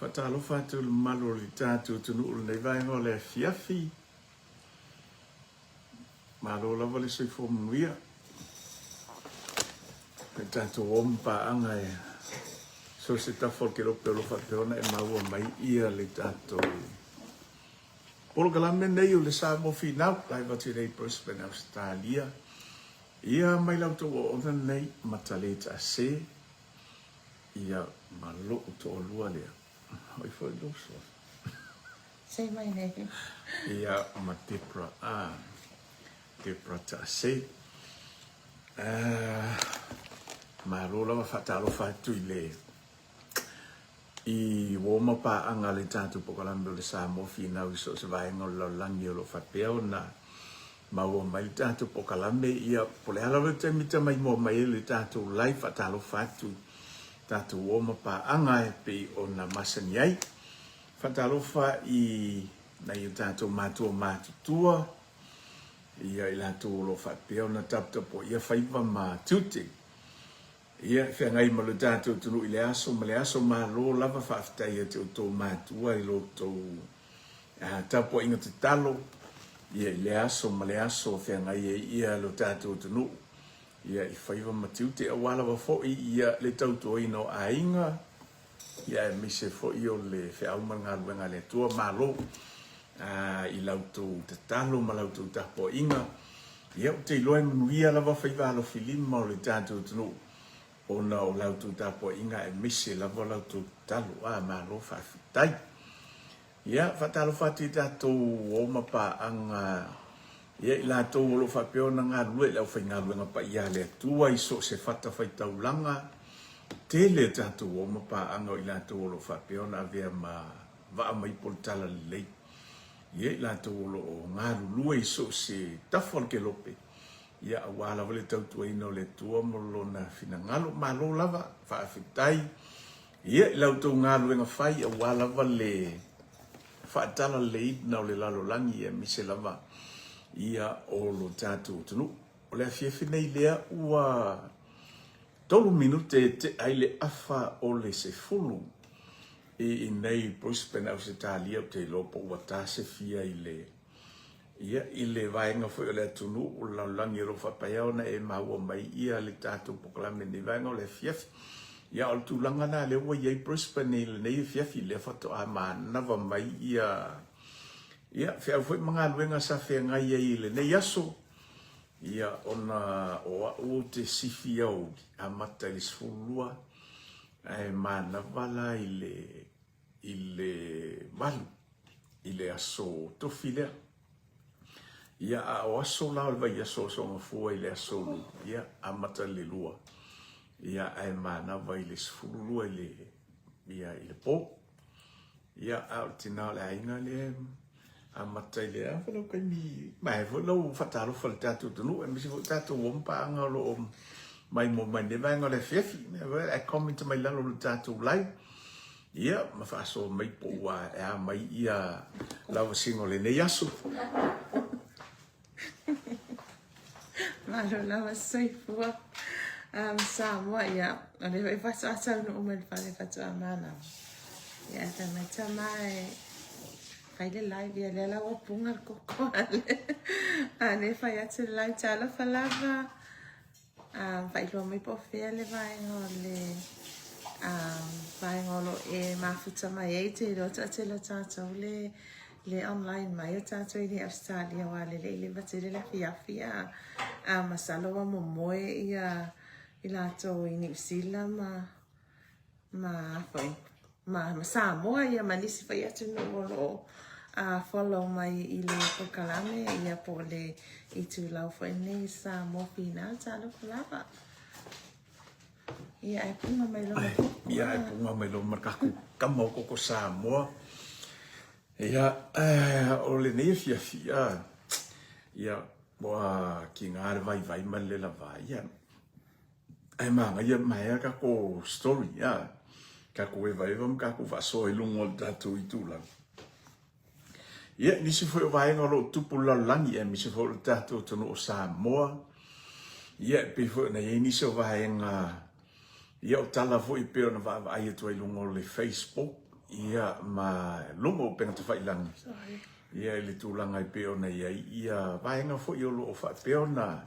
Faatalofa atu i le mamalu o le tatou atunuu i lenei vaega o le afiafi. Malo lava le soifua manuia. Le tatou o ma paaga e so se tafa o le kelope o lo o faapea ona e maua mai ia le tatou polokalame nei o le Samoa Finau live atu i nei Brisbane, Australia. Ia mai la outou auauna nei Matalē Ta'ase ia ma lo'u toalua lea. O ai foi lou suafa? Say my name. Ia ma Debra a Debra Ta'ase. Ah, malo lava faatalofa atu i le I uō ma paaga le tatou polokalame o le Samoa Finau i so o se vaega o le lalolagi o lo o faapea ona maua mai le tatou polokalame. Ia, po o le a lava le taimi e maimoa mai ai le tatou live, faatalofa atu i tatou uō ma paaga e pei ona masani ai. Faatalofa i nai o tatou matua matutua, ia i latou o lo o faapea ona taputapuaia faiva ma tiute. Ia, feagai ma lo tatou atunuu i le aso ma le aso. Malo lava faafetai ia te outou matua i lo outou tapuaiga tatalo ia i le aso ma le aso feagai ai ia lo tatou atunuu ia i faiva ma tiute aua lava foi ia le tautuaina o aiga ia aemaise foi o le feau ma le galuega a le Atua. Malo i la outou tatalo ma la outou tapuaiga. Ia, ou te iloa e manuia lava faiva alofilima o le tatou atunuu ona o la outou tapuaiga aemaise lava la outou tatalo. A, malo faafetai. Ia, faatalofa atu i tatou o ma paaga, ia i latou o lo o faapea ona galulue i le aufaigaluega paia a le Atua i so o se fatafaitaulaga, tele a tatou o ma paaga o i latou o lo o faapea ona avea ma vaa mai po o le talalelei. Ia i latou o lo o galulue i so o se tafa o le kelope, ia aua lava le tautuaina o le Atua ma Lona finagalo. Malo lava, faafetai. Ia, i la outou galuega fai aua lava le faatalaleleina o le lalolagi aemaise lava ia o lo tatou atunuu. O le afiafi nei lea ua 3 minute e tea ai le afa o le 10 i inei Brisbane, Ausetalia, ou te iloa po ua ta se fia i le Ia, i le vaega foi o le atunuu, o le lalolagi o lo o faapea ona e maua mai ia le tatou polokalame i lenei vaega o le afiafi. Ia, o le tulaga lena lea ua i ai Brisbane i lenei afiafi, lea faatoa manava mai ia, ia, feau foi ma galuega sa feagai ai i lenei aso. Ia, ona o au ou te sifi aoauli, amata i le 12, ae manava la i le i le 8 i le aso tofi lea. Ia, a o aso la o le vaiaso o Soogafua i le aso Lulu, ia, amata i le 2, ia, ae manava i le 12 i le, ia, i le po. Ia, a o le tina o le aiga lea, amata i le, a foi lau taimi, ma e foi lau faatalofa i le tatou atunuu, aemaise foi tatou o ma paaga o lo o maimoa mai nei vaega o le afiafi. Ae comment mai lalo o le tatou live. Ia, ma faasoa mai po ua e a mai ia lavasiga o lenei aso. Malo lava soifua. Um, Samoa, ia, o lea foi faatoa taunuu mai le fale faatoa manava. Ia, fai mai tama e fai le live, ia lea la ua puga le koko a le, a le fai atu le live, talofa lava. Faailoa mai po o fea le vaega o le vaega o lo o e mafuta mai ai. Te iloa toatele o tatou le le online mai o tatou i nei Ausetalia aua le le i leva tele le afiafi a a masalo ua momoe ia i latou i Niu Sila ma ma foi ma, ma Samoa ia ma nisi foi atunuu o lo o uh, follow mai i le polokalame ia po o le itulau foi nei Samoa Finau talofa lava. Ia e punga mai loma koko. Ia e punga mai loma kaku kama o koko Samoa. Ia eh, o lenei afiafi a ia ua ki ngā le vaivai ma le lava ia Ae manaia maea tatou story a tatou evaeva ma tatou faasoa i luga o le tatou itulau. Ia, nisi foi o vaega o lo o tupu le lalolagi, aemaise foi o le tatou atunuu o Samoa. Ia, e pei foi ona i ai nisi o vaega, ia o tala foi e pei ona vaavaai atu ai i luga o le Facebook. Ia, ma luga o upega tafailagi, ia i le tulaga e pei ona i ai ia vaega foi o lo o faapea ona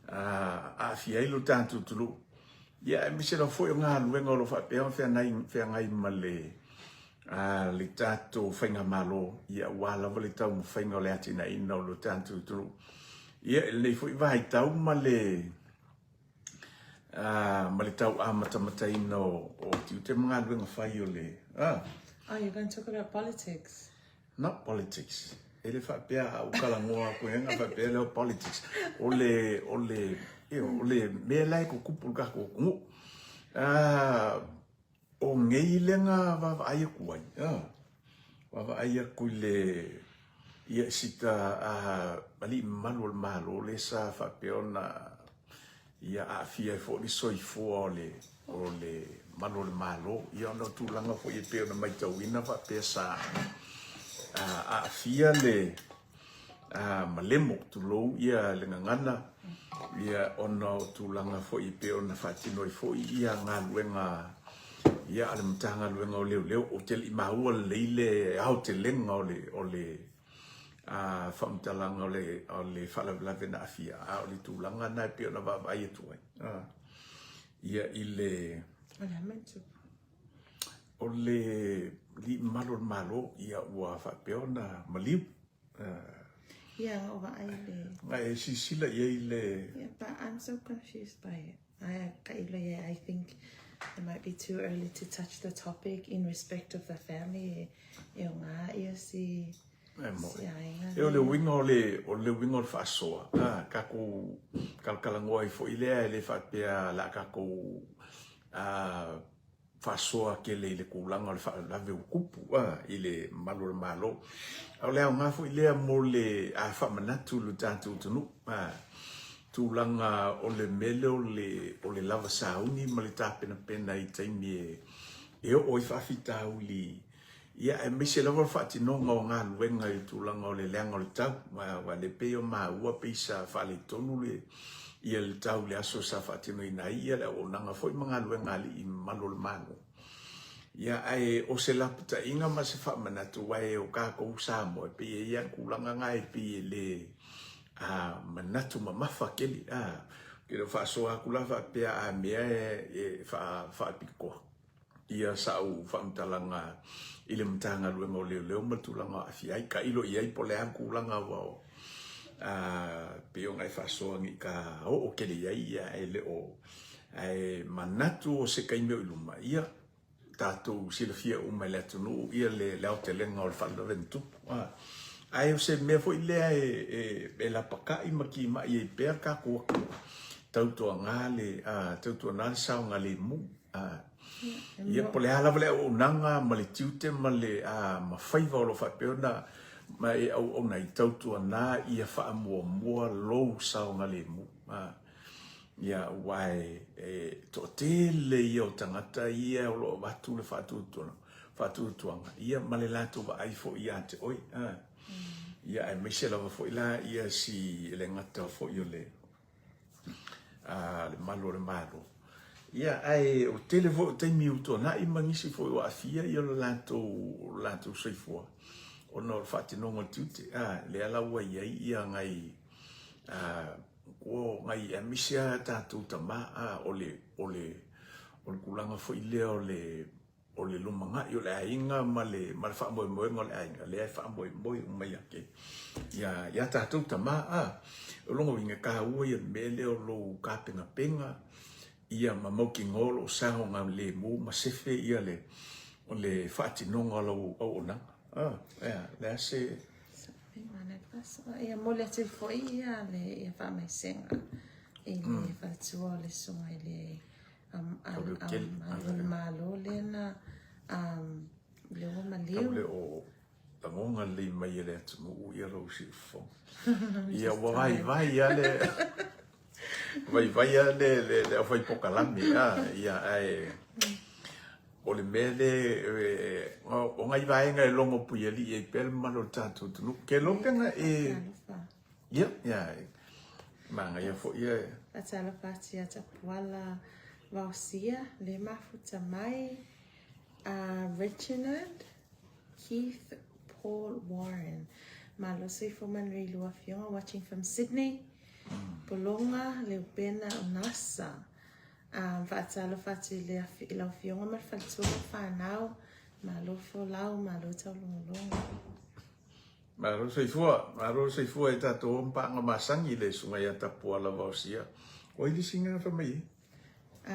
aafia ai lo tatou atunuu. Ia, aemaise lava foi o galuega o lo o faapea ona feagai, feagai ma le, le tatou faigamalo, ia aua lava le taumafaiga o le atinaeina o lo tatou atunuu. Ia, i lenei foi vaitau ma le ma le tau amatamataina o tiute ma galuega fai o le Oh, you're going to talk about politics? Not politics. E le faapea a ou talanoa atu i ona faapea lea o politics. O le, o le, o le mea la e tutupu i le tatou atunuu. O nei lea na vaavaai atu ai, vaavaai atu i le, ia sita alii mamalu o le Malo lea sa faapea ona ia aafia ai foi le soifua o le, o le malu o le Malo. Ia ona o tulaga foi e pei ona matauina faapea sa aafia le malemo, tulou ia le gagana, ia ona o tulaga foi e pei ona faatino ai foi ia galuega ia a le Matagaluega o Leoleo. Ou te le i maua lelei le aotelega o le, o le faamatalaga o le, o le faalavelave na aafia, a o le tulaga lena e pei ona vaavaai atu ai ia i le O le a mea na tupu? O le alii mamalu o le Malo, ia ua faapea ona maliu. Ia, na ou vaai i le... Na e silasila i ai i le... Yeah, but I'm so confused by it. I, tailo i ai, I think it might be too early to touch the topic in respect of the family e o ngā ia si... E mo. Si aiga. E o le uiga o le, o le uiga o le faasoa, a, tatou kalakalanoa ai foi lea e le faapea la tatou a, faasoa tele i le tulaga o le faalavelave ua tupu i le malu o le Malo. A o le aoga foi lea mo le faamanatu i lo tatou atunuu, tulaga o le mea lea o le, o le lava sauni ma le tapenapena i taimi e oo ai faafitauli, ia aemaise lava le faatinoga o galuega i le tulaga o le leaga o le tau. Aua le pei o maua pei sa faaletonu le ia le tau i le aso sa faatinoina ai ia le auaunaga foi ma galuega a alii mamalu o le Malo. Ia ae o se lapataiga ma se faamanatu aua e o tatou Samoa e pei e i ai tulaga na e pei e le a manatu mamafa tele a. Ou te le o faasoa atu la faapea a mea e faapitoa. Ia sa'u faamatalaga i le Matagaluega o Leoleo ma le tulaga o aafia ai. Tailo i ai po o le a le tulaga aua o pei ona e faasoa nei ka oo tele i ai ia ae le o ae manatu o se taimi o i luma ia tatou silafia uma e le atunuu ia le le aotelega o le faalavelave na tupu. Ae o se mea foi lea e e e lapata'i ma timai ai pea le tatou atunuu tautuana le tautuana le saogalemu. Ia, po o le a lava le auaunaga ma le tiute ma le ma faiva o lo o faapea ona ma e auauna ai, tautuana ia faamuamua lou saogalemu. Ia, aua e, e toatele ia o tagata ia o lo o avatu le faatuatuaga, faatuatuaga, ia ma le latou vaai foi ia te oe. Ia, aemaise lava foi la ia si e le gata foi o le a le malu o le Malo. Ia, ae o tele foi o taimi ua tuanai ma nisi foi ua aafia ia lo latou, latou soifua ona o le faatinoga o le tiute. A, lea la ua i ai ia nai, a, ua nai aemaise lava tatou tama, a, o le, o le, o le tulaga foi lea o le, o le lumanai o le aiga ma le, ma le faamoemoega o le aiga, lea e faamoemoe uma ia te, ia, ia tatou tama, a. O lona uiga, e taua ia le mea lea o lou tapenapena, ia ma mautinoa o lo o saogalemu ma sefe ia le, o le faatinoga o lau auaunaga. A, ea, le a se... Ia momoli atu foi ia le ia faamaisega i le mm. faletua o le susuga i le Malu o le Malo lea na lea ua maliu. Tau le o lagona lelei mai e le atunuu ia lou siufofoga. Ia ua vaivai lava le vaivai lava le le le aufai pokalame a ia ae o le mea le o nai vaega e logo puialii ai pea le mamalu o le tatou atunuu. Ke iloa pe na e Ia, ia, manaia foi ia. Faatalofa atu ia Tapuala Vaosia, le mafuta mai. Reginald Keith Paul Warren. Malo soifua manuia i lua afioga watching from Sydney. Pologa Leupena Nasa. Faatalofa atu i lau afioga ma le faletua ma fanau. Malo folau, malo taulogologo. Malo soifua, malo soifua i tatou mpaaga masani le susuga ia Tapuala Vaosia. O ai le isi na fai mai ai?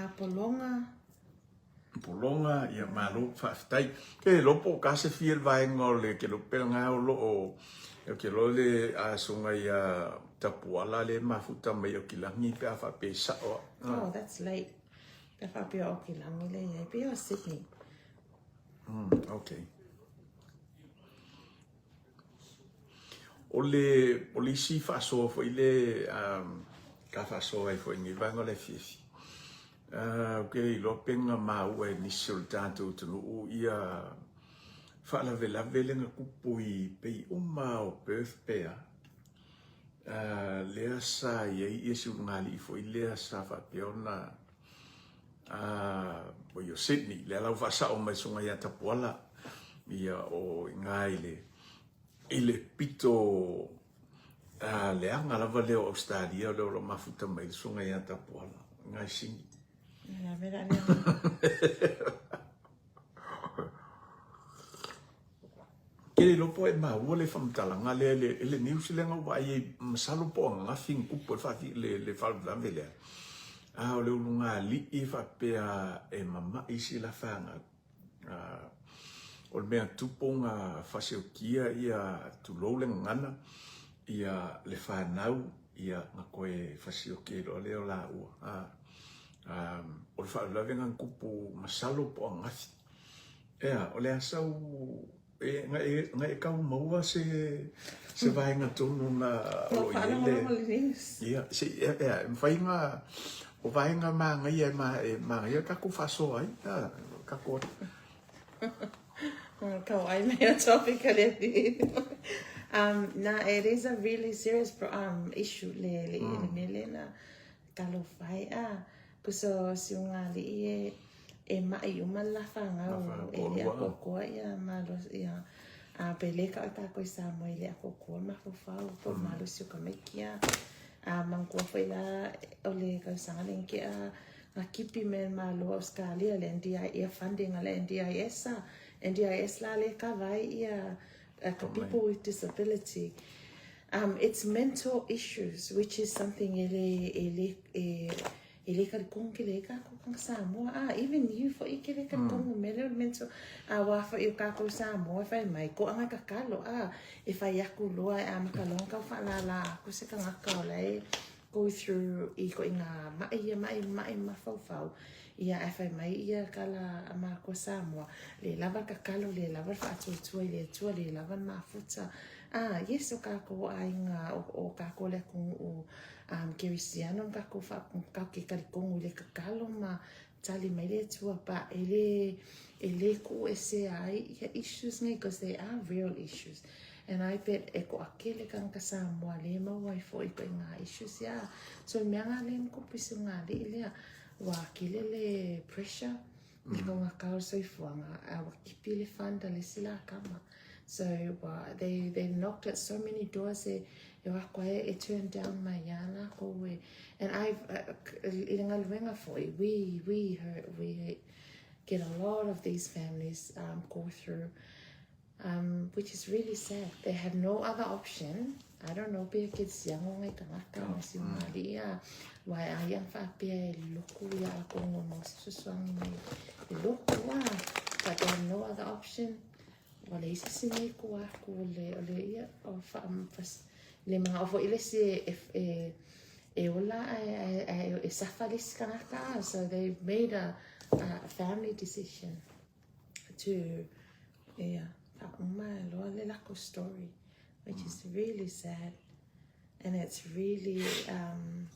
A Pologa. Pologa, ia malo faafetai. Ke iloa po o ka se fia le vaega o le ke lope nga o lo o ke lo le a susuga ia Tapuala le mafuta mai o Kilagi pe a faapea e sao. Oh, that's late. Pe a faapea o Kilagi le iai. Pe o Sydney. Okay. O le, o le isi faasoa foi le um, ka faasoa ai foi i lenei vaega o le afiafi. Ou te le iloa pe na maua e nisi o le tatou atunuu ia faalavelave lea na tupu i pei uma o Perth pe a. Lea sa i ai ia si ulugalii foi lea sa faapea ona oi o Sydney, lea la ua faasao mai susuga ia Tapuala, ia o i ina i le, i le pito leaga lava lea o Ausetalia lea o lo o mafuta mai le susuga ia Tapuala, i ina i Sini. Ke le iloa po o e maua le faamatalaga lea i le news lea na ou vaai ai, masalo po o ananafi na tupu ai le le faalavelave lea. A o le ulugalii faapea e mamai si la fanau. O le mea tupu na faasiokia ia tulou le gagana ia le fanau ia na toe fasioki ai loa lea o laua. O le faalavelave na tupu masalo po o ananafi. Ea, o le a sau e, na e, na e tau maua se, se vaega tonu na o lo o i ai le... Ia, se, ea, ea, e mafai na, o vaega manaia e, ma, e manaia tatou faasoa ai, a, tatou Kau ai mai o topic a le na, it is a really serious issue le, le, le mea lea na Talofa e a, pusa o Siugalii e e maʻi uma le la fanau e le akoakoa ia malo ia a pe le ka takou i Samoa e le akoakoa mafaufau po o le malosi o tamaiti a a manatua foi la o le tausaga lea na tea na kipi mai e le Malo o Ausetalia le NDI ia funding a le NDIS a NDIS la lea e kava ai ia ka people with disability It's mental issues which is something e le e le e e le talitonu tele ai kākou tagata Samoa a even you foi e te le talitonu mm. mea lea o le mental a wā foi o kākou Samoa e fai mai ko anga kakalo a e fai aku loa e amata loa ona tau whaalala aku se tagata o la e go through i koʻiga maʻi ia maʻi maʻi mafaufau ia ae fai mai ia tala a mākua Samoa le lava le tatalo le lava le faatuatua i le Atua le lava le mafuta ah yes o kākou aiga o, o kākou le atunuu um, kerisiano ma kākou wha, kākou ke talitonu i le tatalo ma tali mai le Atua but e le e le kuʻuesea ai ia issues nei because they are real issues and I bet e toʻatele tagata Samoa lea e maua ai foi ituaiga issues ia. So mea na lea na tupu i si ulugalii lea ua tele le pressure i le taugata o le soifuaga a ua kipi le fund a le isi la tama. So ua they they knocked at so many doors e e o atu ai e turn down mai ia lakou e and I've i le galuega foi we we heard we get a lot of these families um, go through um, which is really sad. They have no other option. I don't know pe ke siango ngai tagata ma si mali a wai a ia whaapea e loku ia a kongo mo susuangi mai e loku a but they have no other option. Ua leai se isi mea i tua atu o le, o le ia, o wha, le manao foi le isi e, e, e ola ae, ae, ae e suffer le isi tagata. So they made a, a family decision to, ia, faauma loa le lakou story, which is really sad. And it's really, um,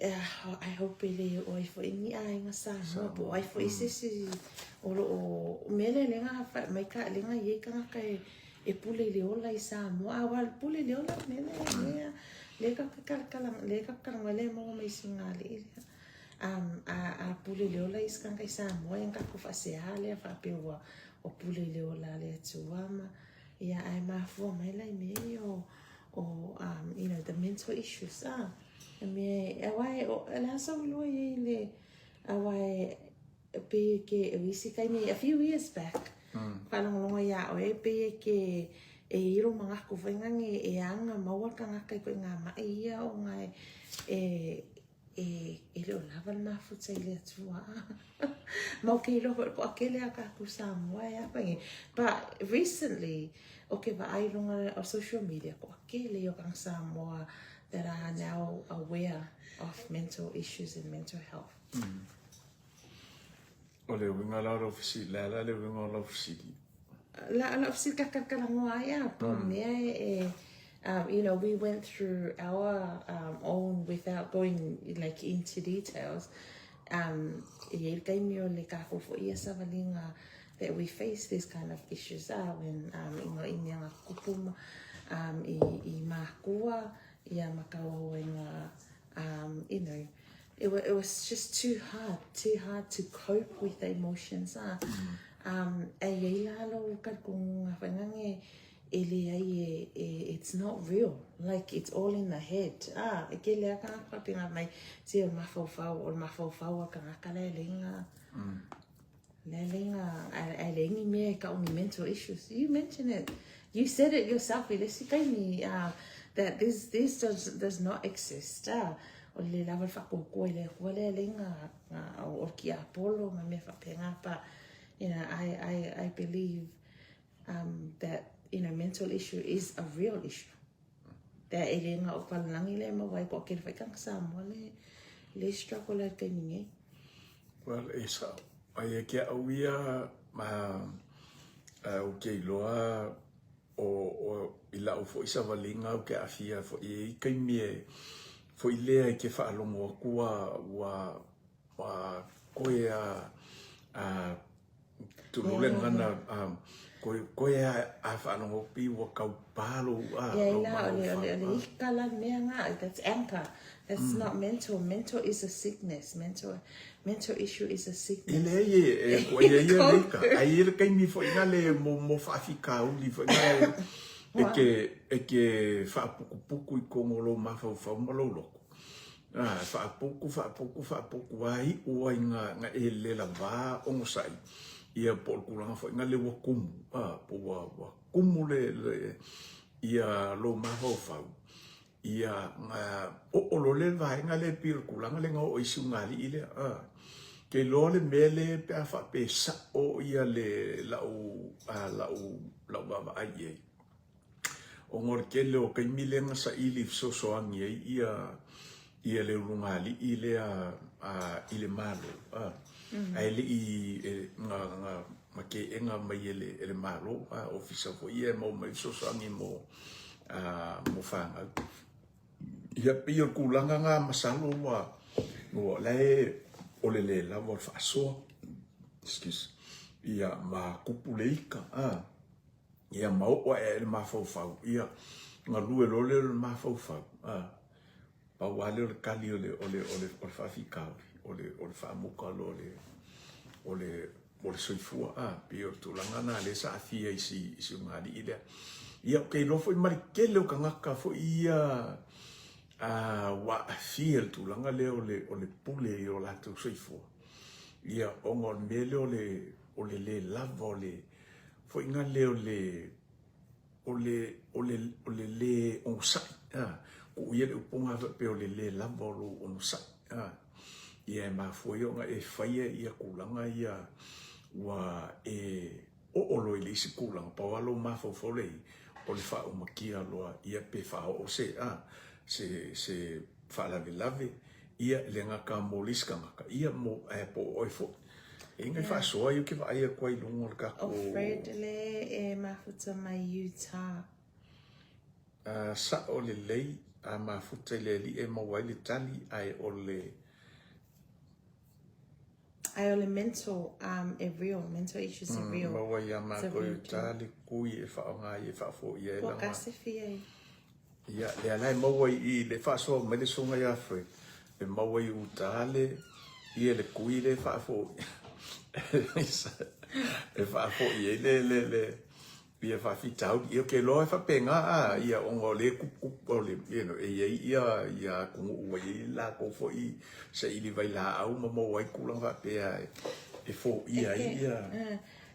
I hope e le oo ai foi ni aiga Samoa po o ai foi se isi o lo o mea lea lea na fai mai ka lea na i ai tagata e e pule i le ola i Samoa a ua pule i le ola le mea lea lea lea ka kalakala lea ka kalakala lea maua mai i Siugalii lea. Um, a, a pule le ola isi tagata i Samoa ia na tatou faasea lea faapea ua, ua pule i le ola a le Atua ma, ia ae mafua mai la i mea ia o, o um, you know, the mental issues, ah. E mea, aua e, o, le a sau iloa i ai le, aua e, e pei e ke, o isi taimi, a few years back, mm. whaalongolongo ia oe, e pei e ke, e iro mangaku whai ngangi, e anga maua tangata i koe ngā mai ia o ngā e, e, e, e leo lava le mafuta i le atua. Ma o ke iloa foi po akele a kākou Samoa e apa nge. But recently, o ke vaai lunga o social media, ko akele i o kanga Samoa that are now aware of mental issues and mental health. Mm. O le uiga la o lau fesili, le a la le uiga o lau fesili? La, lau fesili ka kalakalagoa ai a, po mm. mea e, e um, you know, we went through our um, own without going like into details. Um, e iai le taimi o le kākou foi ia savaliga that we face these kind of issues ah, when um, i ngā i mea ngā kupu ma, um, i, i mākua, ia ma kauauenga, um, you know, it, it was just too hard, too hard to cope with the emotions. Ah. Mm. Um, e iai la lou kalikonga whaingange, e leai e, e, it's not real, like it's all in the head. Ah, e kele a kangaka whapinga mai, se o le mafaufau, o le mafaufau a kangaka la e leinga, mm. la e leinga, a e leingi mea e kau ni mental issues. You mention it, you said it yourself i le isi taimi, uh, that this, this does, does not exist. Ah, o le lava le whakokua i le akua le leinga, o le ki Apollo ma mea whapenga, but, you know, I, I, I believe um, that, you know, mental issue is a real issue. That e le ngā o palangi le ma wai ko kere whai kanga Samoa le, le struggle le taimi nei. Well, e sa, ai e kia au ia, ma, uh, o ke iloa, o, o, i lau foi savaliga ou ke aafia foi e i taimi e foi lea e ke faalogo atu ua, ua, ua koe a, a tulou le gagana, a, koe, koe a, a faalogo atu pei ua kaupā lou, a, Ia lou ila, o le, o mafaufau, le, o le a. ika la mea ngā, that's anchor. That's mm. not mental. Mental is a sickness. Mental, mental issue is a sickness. E leai e, e ko ia ia nei ka. Ai e le kaimi foi nga le mo mo faafikauli foi nga le e ke e ke faapukupuku i kogo o lou mafaufau ma lou loko. Ah, faapuku, faapuku, faapuku ai ua i nga nga e le lava ogosai. Ia po o le tulaga foi nga le ua kumu, ah, po ua ua kumu le le ia lou mafaufau. Ia, na oo loa le vaega lea pei o le tulaga lea na oo ai si ulugalii lea. A, ke iloa le mea lea pe a faapea e sao ia le lau, a, lau, lau vaavaai i ai. Ona o le tele o taimi lea na saili fesoasoani ai ia, ia le ulugalii lea a, i le Malo, a, ae le i, e, na, na, na teena mai e le, e le Malo, a, ofisa foi ia e maua mai fesoasoani mo, a, mo fanau. Ia, pei o le tulaga na masalo ua, ua la e, o le le lava o le faasoa, excuse, ia, ma kupu le ika, a, ia, ma oo ae ae le mafaufau, ia, galue loa lea o le mafaufau, a, pau lava lea o le tali o le, o le, o le, o le faafitauli, o le, o le faamuta loa o le, o le, o le soifua, a, pei o le tulaga lena lea sa aafia i si, i si ulugalii lea. Ia, ou te iloa foi ma le tele o tagata foi ia a, ua aafia i le tulaga lea o le, o le pule i o latou soifua. Ia, ona o le mea lea o le, o le le lava o le foiga lea o le, o le, o le, o le lē onosai, a, tuu ia le upu na faapea o le lē lava o lou onosai, a, ia e mafua ai ona e faia ia tulaga ia ua e oo loa i le isi tulaga, pau lava lou mafaufau lea i i, o le faaumakia loa ia pe faaoo se, a, se, se faalavelave, ia e le gata mo le isi tagata, ia mo, ae po o oe foi. E inga i faasoa ia ou te vaai atu ai i luga o le O Fred le e mafuta mai Utah. A sao lelei a mafuta i le alii e maua ai le tali ae o le. Ae o le mental um e real, mental issues e real. Maua ia matou i uta le kui e faaaoga ai e faafoia ai lana. Ua kasefia ai. Ia, lea la e maua i i le faasoa mai le susuga ia Fred, e maua i uta le. Ia le kui le faafoi e faafoi ai le le le ia faafitauli. Ia ou te iloa e faapena a, ia ona o lea e tuputupu o le you know, e i ai ia ia atunuu ua i ai le latou foi saili vailaau ma maua ai tulaga faapea e foia ai ia.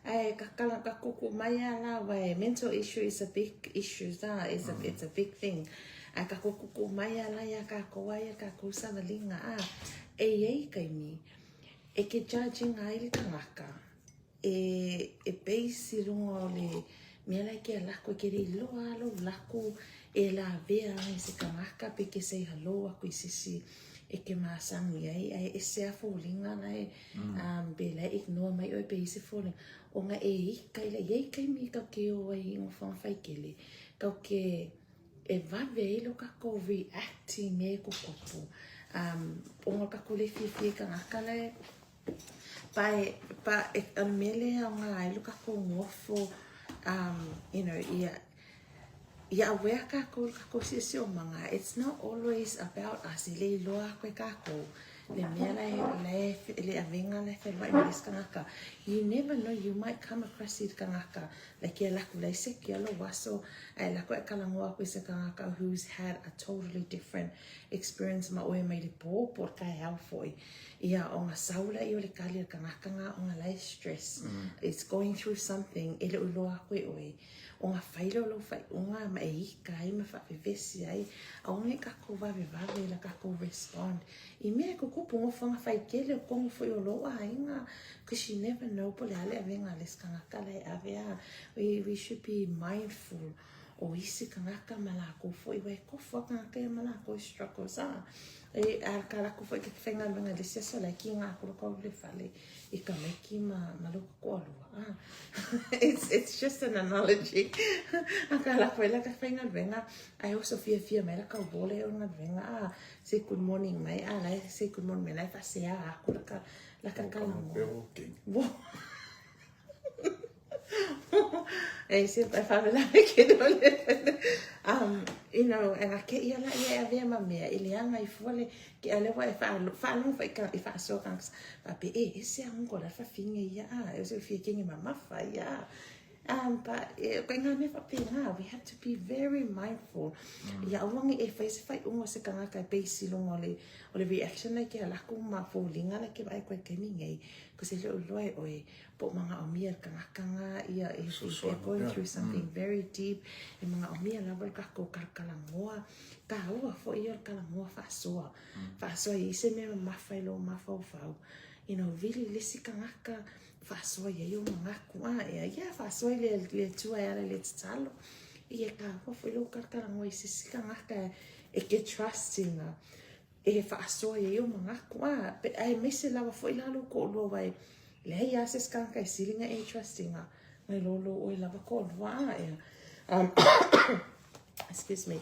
Ae ka kala ka kuku mai a la aua e mental issue is a big issue a it's a it's a big thing. Ae ka kuku mai a la ia kakou a ia kakou savaliga a e iai taimi e ke judge ina ai le tagata e e base i luga o le mea la e ke ala aku e ke le iloa a lou laku e lavea ai i se tagata pe ke say hello aku i se isi e ke masani ai ae ese a foliga la e um pe la e ignore mai oe pe i se foliga ona e ika i la i ai taimi kau ke o ai i nofoaga faikele kau ke e vave ai lo kakou react i mea e kukupu um ona o kakou le fiafia i tagata la e pa e pa e o le mea lea e aoga ai lo kakou nofo um you know ia ia aware kakou i lo kakou siosiomaga it's not always about us e le iloa aku e kakou le mea la e la e le avega la e feloai ma le isi tagata you never know you might come across i le tagata like e alu aku la e seki lou aso ae alu aku ae talanoa aku i se tagata who's had a totally different experience ma oe mai le po po o le taeao foi. Ia, ona sau laia o le kali a le tagata na ona la e stress. It's going through something e le o iloa aku e oe. Ona fai lea o lou faaiuga ma e ika ai ma faavevesi ai. Aua nei kakou vavevave i la kakou respond i mea e tutupu nofoaga faitele o totonu foi o lou aiga cause you never know po o le a le avega a le isi tagata la e ave a. We should be mindful o isi tagata ma lakou foi aua e tofu lava tagata ia ma lakou struggles a. E a ka lako foi ke faigaluega i le isi aso la e kiga aku lou kau i le fale i tamaiti ma ma lou toalua a. It's it's just an analogy. A ka lako ai la ka faigaluega ae oso fiafia mai la kau le o le galuega a say good morning mai a la e say good morning mai la e faasea aku la ka la ka talanoa. E se e faalavelave ke dole. Um, you know, e nga ke ia la ia e avea ma mea, e leaga i fua le, ke ale wa e faalogo fai ka, e faasoa ka, faapea, e, ese a uncle la fafine ia a, e se fia kenge mamafa ia a. But, e, ko ngā mea faapena, we have to be very mindful. Ia aua ne i e fai se faaiuga o se tagata e base i luga o le, o le reaction lai ke ala aku ma foliga lai ke vaai aku ai i le taimi nei, cause e le o iloa e oe, po o manaomia e le tagata na ia e they're going through something very deep e manaomia lava le kakou kalakalanoa taua foi ia o le talanoa faasoa faasoa i ai se mea mamafa i lou mafaufau you know vili le isi tagata faasoa i ai ou manatu a ea ia faasoa i le le Atua e ala i le tatalo ia e taua foi lou kalakalanoa i se isi tagata e ke trust ina e faasoa i ai ou manatu, a, aemaise lava foi la lou toalua aua e leai lava se isi tagata e sili ona e trust ina nai lo lou oe lava toalua, a, ea. Excuse me.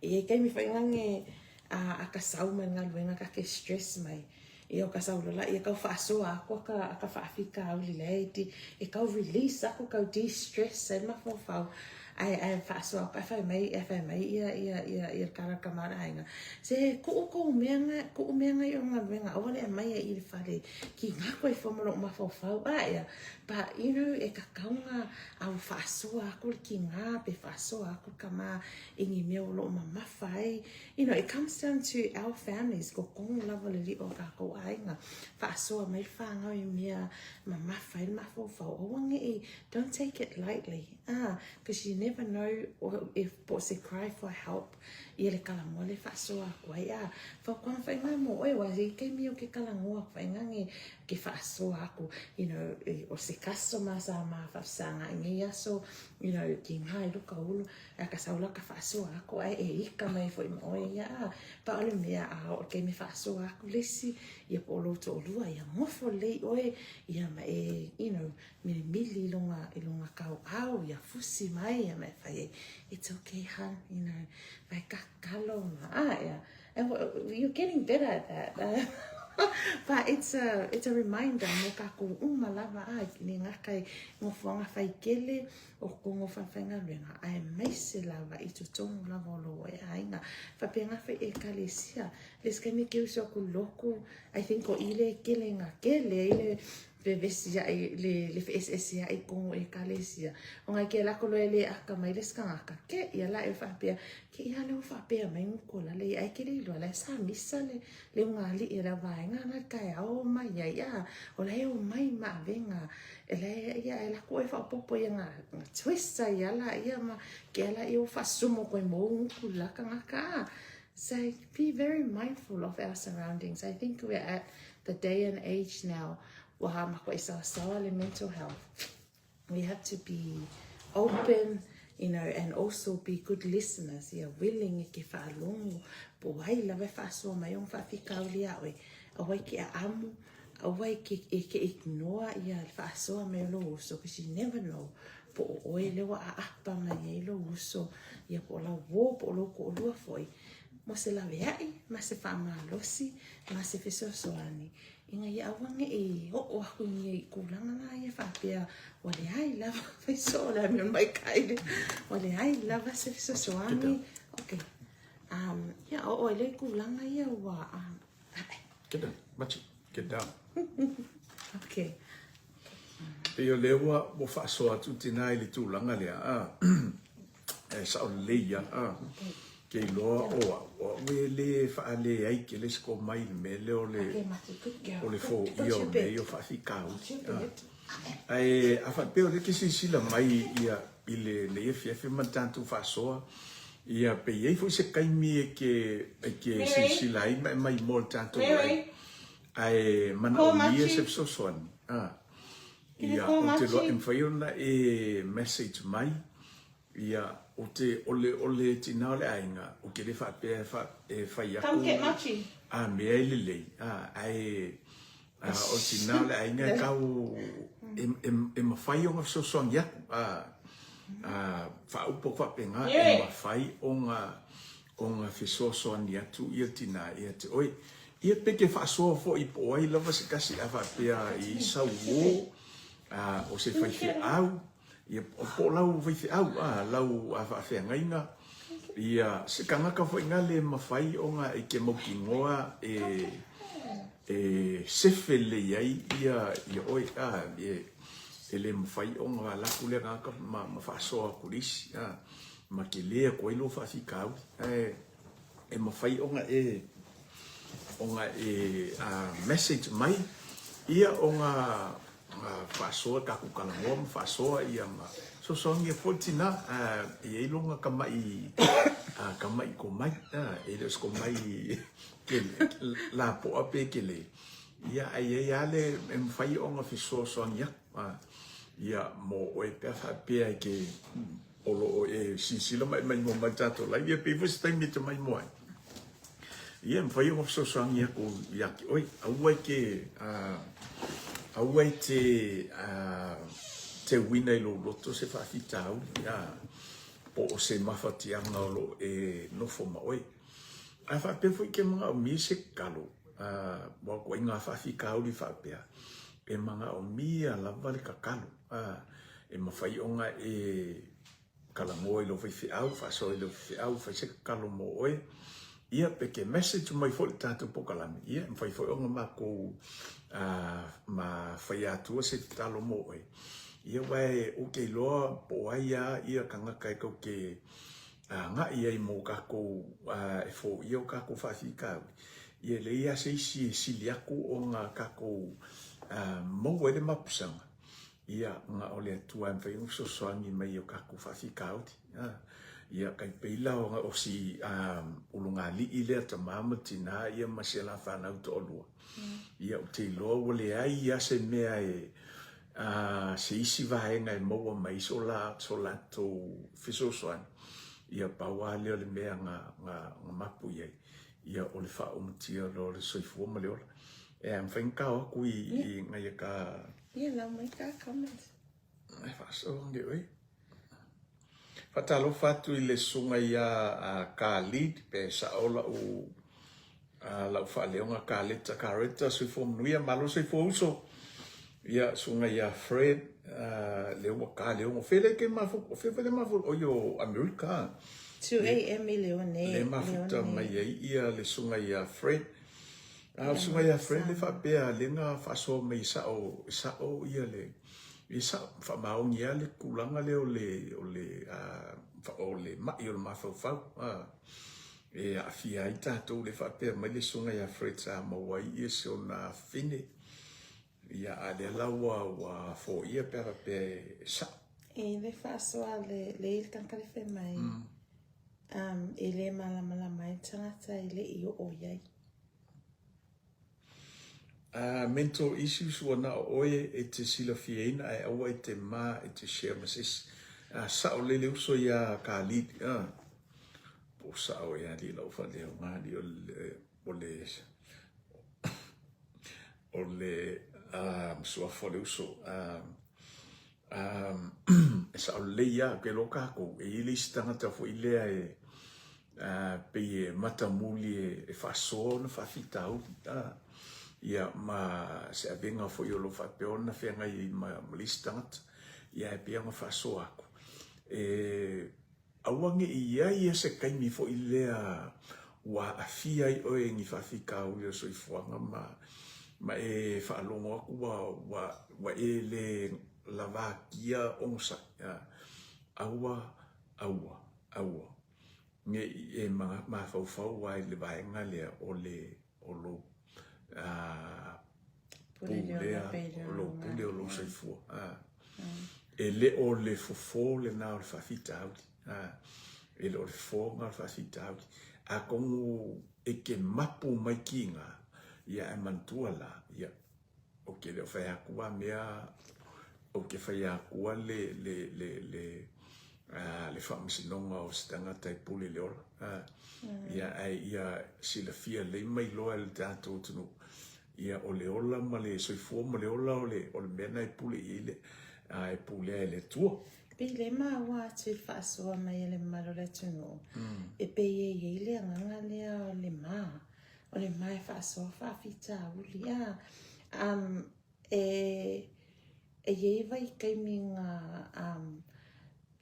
E i ai taimi foi nane a, a ka sau mai le galuega ka ke stress mai. Ia o ka sau loa laia kau faasoa aku a ka, a ka faafitauli lea e, di, e kau release aku kau de-stress ai le mafaufau ae ae faasoa aku ae fai mai ae fai mai ia ia ia ia le tala a le tama o le aiga se kuu kou mea nga kuu mea nga i o galuega aua le aumaia i le fale kiga koe fua ma lou mafaufau a ea but you know e tatau ona a ua faasoa aku le kiga pe faasoa aku le tama i ni mea o loo mamafa ai You know, it comes down to our families, ko tonu lava le lio o kakou aiga, faasoa mai le whanau i mea mamafa ai le mafaufau. Aua ne i, don't take it lightly, ah, because you never know if po o se cry for help ia le talanoa lea e faasoa atu ai, ah, fautuaga faigā mo oe, aua e i ai taimi o ke talanoa atu faigā ke faasoa aku, you know, o se customer sa ma faafesagai nei aso, you know, kiga i luka ulu, A ka sau la ka faasoa aku ae e ika mai foi ma oe ia a pa o le mea a o le taimi e faasoa aku le isi ia po o lou toalua ia nofo lelei oe ia ma e you know milimili i luga i luga kauao ia fusi mai ia ma e fai ai it's okay hun you know vai kakalo ma a ia and you're getting better at that. But it's a, it's a reminder mo kākou uma lava a le gata i nofoaga faitele o totonu o falefaigaluega aemaise lava i totonu lava o lou aiga. Faapena foi ekalesia. Le isi taimi ke uso aku loku, I think o i le kele nga kele ai le vevesiaʻi le le feʻeseʻeseaʻi i totonu o ekalesia. Ona i ke lako loa e le akamai le isi tagata, ke ia la e faapea, ke ia le ua faapea mai Nukola le ia e ke le iloa la e sa misa le le ugaliʻi a le auvaega na le taeao o mai ai, a o la e omai ma avega e la e ia e lako e faaopoopo ia nga nga twist ai ala ia ma ke ala ia ua faasumu atu ai mo gutu la tagata a. So be very mindful of our surroundings. I think we're at the day and age now ua matuai saosaoa le mental health. We have to be open, you know, and also be good listeners, ia willing e ke faalogo po o ai lava e faasoa mai ona faafitauli iā oe, aua e ke aʻamu, aua e ke, e ke ignore ia le faasoa mai o lou uso, because you never know po o oe lea ua aapa mai ai lou uso, ia po o lau uō po o lou toʻalua foi, mo se laveaʻi ma se faamalosi ma se fesoasoani ina ia aua neʻi oo aku i ia i tulaga na ia faapea ua leai lava fai soo le amio maikaʻi lea ua leai lava se fesoasoani okay um ia oo ai lea i tulaga ia ua um, Get down, Machi, get down. Okay. Pei o lea ua, ua faasoa atu tina i le tulaga lea, a, e sao lelei ia, a, ke iloa o au, o au e le faaleai tele se komai i le mea lea o le, o le foia o mea ia o faafitauli, a. Ae a faapea o lea e te silasila mai ia i lenei afiafi ma le tatou faasoa, ia pe i ai foi se taimi e te, e te silasila ai ma e maimoa i le tatou ai, ae manaomia se fesoasoani, a, ia, ou te iloa e mafai ona e message mai, ia, ou te, o le, o le tina o le aiga, ou te le faapea e fa, e fai aku a mea e lelei, a, ae, a, o le tina o le aiga e tau, e, e, e mafai ona fesoasoani atu, a, a, faaupu atu faapena, e mafai ona, ona fesoasoani atu ia tina ia te oe. Ia pe ke faasoa foi po o ai lava se tasi a faapea i sau uō, a, o se faifeau, Ia, po o lau faifeau, a, lau a faafeagaiga, ia, se tagata foi na le mafai ona e ke mautinoa e, e sefe lelei ai ia, ia oe, a, e, e le mafai ona ala atu lea tagata ma, ma faasoa atu i le isi, a, ma tele atu ai lou faafitauli. Ae, e mafai ona e, ona e, a, message mai, ia ona, faasoa tatou talanoa ma faasoa ia ma fesoasoani ai foi le tina e i ai lona tamaʻi tamaʻi komai e le o se komai lapoa pe kele ia ae i ai lava le e mafai ona fesoasoani atu ia mo oe pe a faapea e te o lo o e silasila ma e maimoa mai i le tatou live, ia pei foi se taimi e te maimoa ai. Ia, e mafai ona fesoasoani atu ia te oe. Aua e te, aua e te teuina i lou loto se faafitauli, po o se mafatiaga o lo o e nofo ma oe. A faapea foi ke manaomia se tatalo, aua o ituaiga faafitauli faapea, e manaomia lava le tatalo. A, e mafai ona e talanoa i lou faifeau, faasoa i lou faifeau, fai se tatalo mo oe. Ia, pe ke message mai foi i le tatou pokalame, ia, e mafai foi ona matou ma faia atua se tatalo mo oe. Ia, aua ou te iloa po o ai lava ia tagata e tou te agai ai mo tatou e foia o tatou faafitauli, ia e leai lava se isi e sili atu ona tatou maua ai le mapusaga. Ia, na o le Atua e mafai ona fesoasoani mai i o tatou faafitauli. A, ia, kai pei la o, o si a, ulugalii lea tama ma tina ia ma si a la fanau toalua. Ia, ou te iloa ua leai lava se mea e, a, se isi vaega e maua mai so la, so latou fesoasoani. Ia, pau lava lea o le mea na, na, na mapu i ai, ia, o le faaaumatia loa o le soifua ma le ola. E, mafai ona tao atu i, i nai a ta Ia lau mai ka comment. E faasoa ane oe. Faatalofa atu i le susuga ia Khalid pe sao lau Lau faaleoga Kaleta Kareta soifua manuia malo soifua uso. Ia susuga ia Fred lea ua ka le 6 fe le ke mafu o fe le mafu o io Amerika. 2 am i le one. Le mafuta mai ai ia le susuga ia Fred. A o susuga ia Fred le faapea le na faasoa mai sao sao ia le i sao faamaoni a le tulaga lea o le o le o le mai o le mafaufau. E aafia ai tatou le faapea mai le susuga ia Fred sa maua ai ia si ona afafine. Ia a lea la ua ua foia pe a faapea e sao. E le faasoa le le i le tagata le fai mai um e le malamalama ai le tagata e le i oo i ai. Mental issues ua na o oe e te silafiaina ae aua e te ma e te share ma se isi. Sao lelei le uso ia Khalid. Po o sao ea alii lau faaleoga alii o le o le o le suafa o le uso. E sao lelei lava, ou te iloa tatou, e i ai le isi tagata foi lea e pei e matamuli e faasoa ona faafitauli, ia ma se avega foi o lo o faapea ona feagai ai ma le isi tagata. Ia ae pei ona faasoa atu, e Aua ne i i ai ia se taimi foi lea ua aafia ai oe i ni faafitauli o le soifuaga ma, ma e faalogo atu ua, ua, ua e le lavatia onosai. Aua, aua, aua ne i e mafaufau ai i le vaega lea o le, o lou pulea, o lou pule o lou soifua. E le o le fofo lena o le faafitauli. E le o le fofo lena o le faafitauli. Atonu e te mapu mai kiga, ia ae manatua la, ia, ou te le o fai atu a mea, ou te fai atua le, le, le, le, le faamasinoga o se tagata e pule i le ola. Ia, ae ia silafia lelei ma iloa e le tatou atunuu, ia o le ola ma le soifua ma le ola o le, o le mea lena e pule i ai le, e pulea e le Atua. Pei le maua atu i le faasoa mai a le mamalu o le atunuu, e pei e i ai le agaga lea o le ma, o le ma e faasoa faafitauli. A, um, e, e i ai vaitaimi na, um,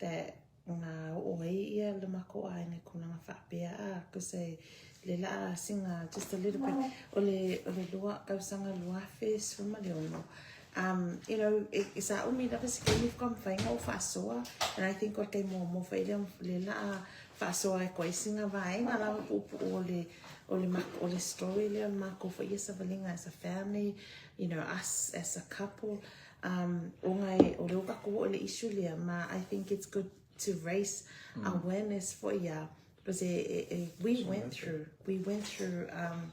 that na oo ai ia le makou aiga i tulaga faapea a cause e le laa sina just a little bit o le o le lua tausaga 2016 um you know e, sa umi lava se taimi faatoa mafai ona ou faasoa and I think o le taimi muamua foi lea le laa faasoa ai koa i sina vaega lava puupuu o le o le o le story lea o le makou foi ia savaliga as a family you know us as a couple Um, ona e, o lea ua tatou oo i le issue lea, ma I think it's good to raise awareness foi ia, because e, e, e, we went through, we went through um,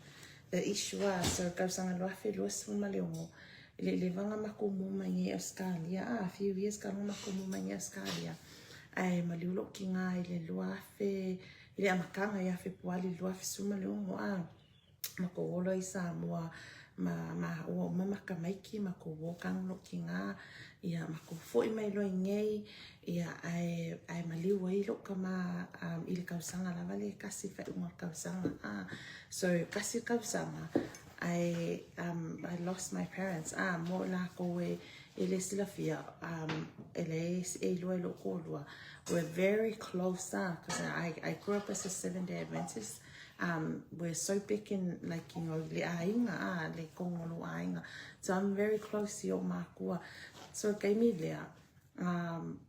the issue a, so tausaga 2026, i le leva na matou mo mai nei Australia, a few years ka na matou mo mai nei Australia, ae maliu lou tiga i le 2000, i le amataga ia Fepuali 2016, a, matou ola i Samoa ma ma ua uma ma tamaiti matou o tanu lou tina ia matou foi mai loa i nei ia ae ae maliu ai lou tama um, i le tausaga lava le tasi faaiuga o le tausaga ah so tasi le tausaga I um, I lost my parents ah mo lakou e e le silafia um, e leai e iloa i lou toalua we're very close ah because I, I grew up as a Seventh Day Adventist um, we're so big in like you know le aiga ah le kongo lo aiga so I'm very close i o mākua so kaimi lea um,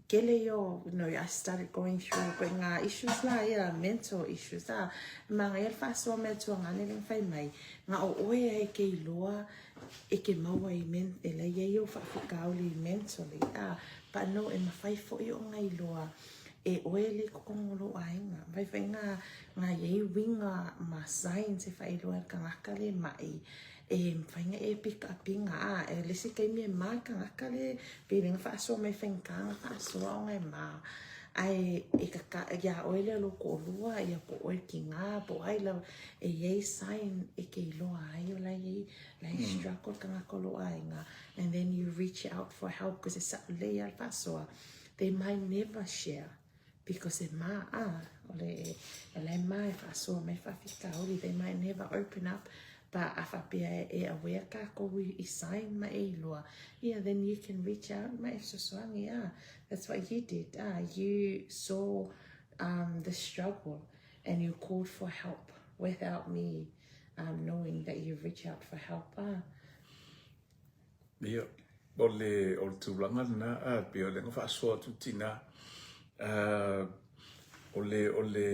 kele io you know, I started going through koe ngā issues la ia mental issues ah ma ngai al whasoa mea tuangane le whai mai ngā o oe ai ke iloa e ke maua i men e lai ai o whaafikauli mentally ah but no e mawhai foi o ngai iloa E oe le kokonga o lou aiga. Mafai nga nga iai uiga ma signs e faailoa e le tagata le mai e mafai na e pick up iga a e le isi taimi e ma le tagata le pei le na faasoa mai faigata na faasoa ona e ma ae e kaka ia oe lea lou toalua ia po o oe le tina po o ai lava e iai sign e te iloa ai o la e iai la e struggle le tagata o lou aiga and then you reach out for help cause e sao lelei a le faasoa They might never share. Because e ma, ah, o le, e la e ma e faasoa mai faafitauli, they might never open up, but a faapea e aware kākou i, i sign ma e iloa, yeah, then you can reach out ma e fesoasoani, ah, that's what you did, ah, you saw um, the struggle and you called for help without me um, knowing that you reach out for help, ah. Ia, o le, o le tulaga lena, a, pei o lea na faasoa atu tina, a, o le, o le,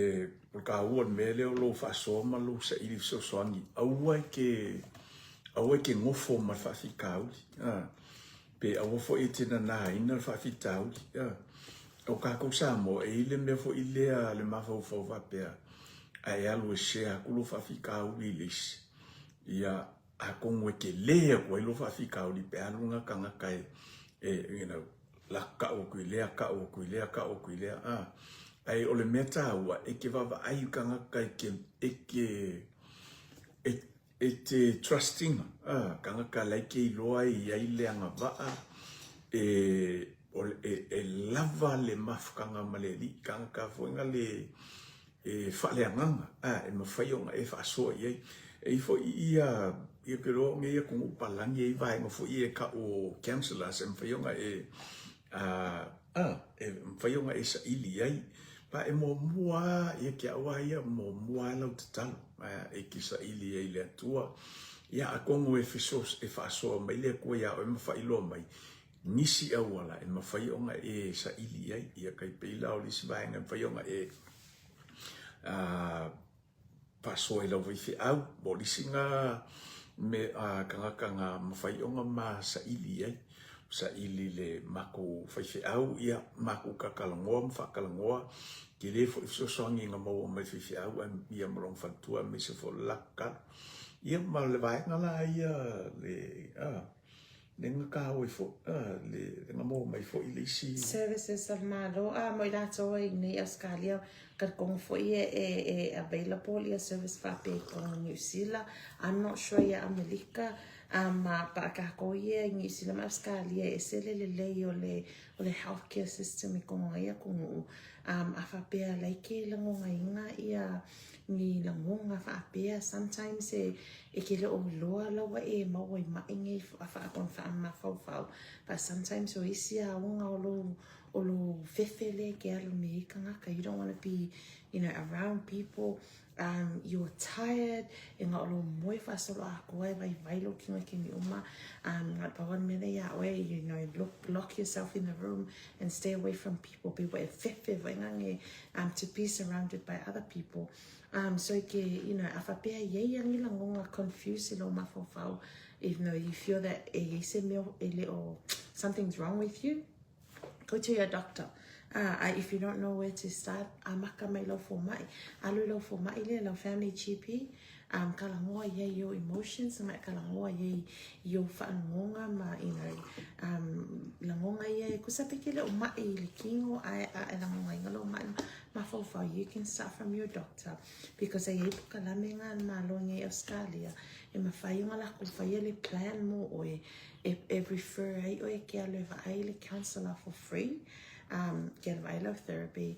o le taua o le mea lea o lou faasoa ma lou saili fesoasoani, aua e te, aua e te nofo ma le faafitauli, a, pe aua foi e te nanaina le faafitauli, a. O kākou Samoa, e i ai le mea foi lea le mafaufau faapea, a e alu e share atu lou faafitauli i le isi, ia, Atonu e tele atu ai lou faafitauli pe alu lena tagata e, e, you know, lak kau atu i lea, kau atu i lea, kau atu i lea, a. Ae o le mea taua, e te vaavaai i tagata e te, e te, e, e te trust ina, a, tagata la e te iloa e i ai le agavaa, e, o le, e, e lava le mafutaga ma le alii, tagata foi na le, e faaleagaga, a, e mafai ona e faasoa i ai. E i ai foi ia, ia ou te iloa o nei atunuu palagi e i ai vaega foi ia e tau o counsellors e mafai ona e, a, a, e mafai ona e saili i ai. Ma e muamua lava, ia te au lava ia, muamua lava lau tatalo, a, e te saili ai i le Atua. Ia atonu e feso, e faasoa mai le Atua iā oe ma faailoa mai, nisi auala e mafai ona e saili i ai, ia tai pei la o le isi vaega e mafai ona e faasoa i lau faifeau, po o le isi na mea tagata na mafai ona ma saili i ai, saili i le matou faifeau, ia matou talatalanoa ma faatalanoa, tele foi fesoasoani na maua mai faifeau ia ma lona faletua aemaise foi o le latou talo. Ia ma le vaega la ia le Le na taua ai foi, le na maua mai foi le isi. Services a le Malo, a mo i latou ai nei Ausetalia, talitonu foi e, e, e available ia service faapea i totonu o Niu Sila. I'm not sure ia Amelika, um, ma pa kākou ia i Niu Sila ma Ausetalia e ese le lelei o le, o le healthcare system i totonu o ia atunuu. Um, a faapea like lagonaina ia ni lagona faapea sometimes e e ke le o iloa la ua e maua i maʻi nei a faamafaufau but sometimes o isi aoga o lou o lou fefe lea e ke alu me ia kangaka you don't wanna be you know around people um you're tired e nga o lou moe faasolo atoa e vaivai lou kino i taimi uma um na o le pau lava le mea lea iā oe you know lock, lock yourself in the room and stay away from people pe ua e fefe foi nage um to be surrounded by other people um so ke you know a faapea i ai a ni lagoga confuse i lou mafaufau even though you feel that e iai se mea e le o something's wrong with you go to your doctor uh, if you don't know where to start amaka mai lau fomai alu i lau fomai lea lau family GP um, kalagoa i ai i ou emotions ma e kalagoa i ai i ou faalogoga ma you know, um, lagoga ia e kusa pe ke le o maʻi i le kino ae a e lagogaina lou maʻi mafaufau you can start from your doctor because e iai pokalame nga a le Malo i nei Australia e mafai ona lakou faia le plan mo oe e, e refer ai oe ke alu e vaai i le counselor for free um, ke alu vaai lau therapy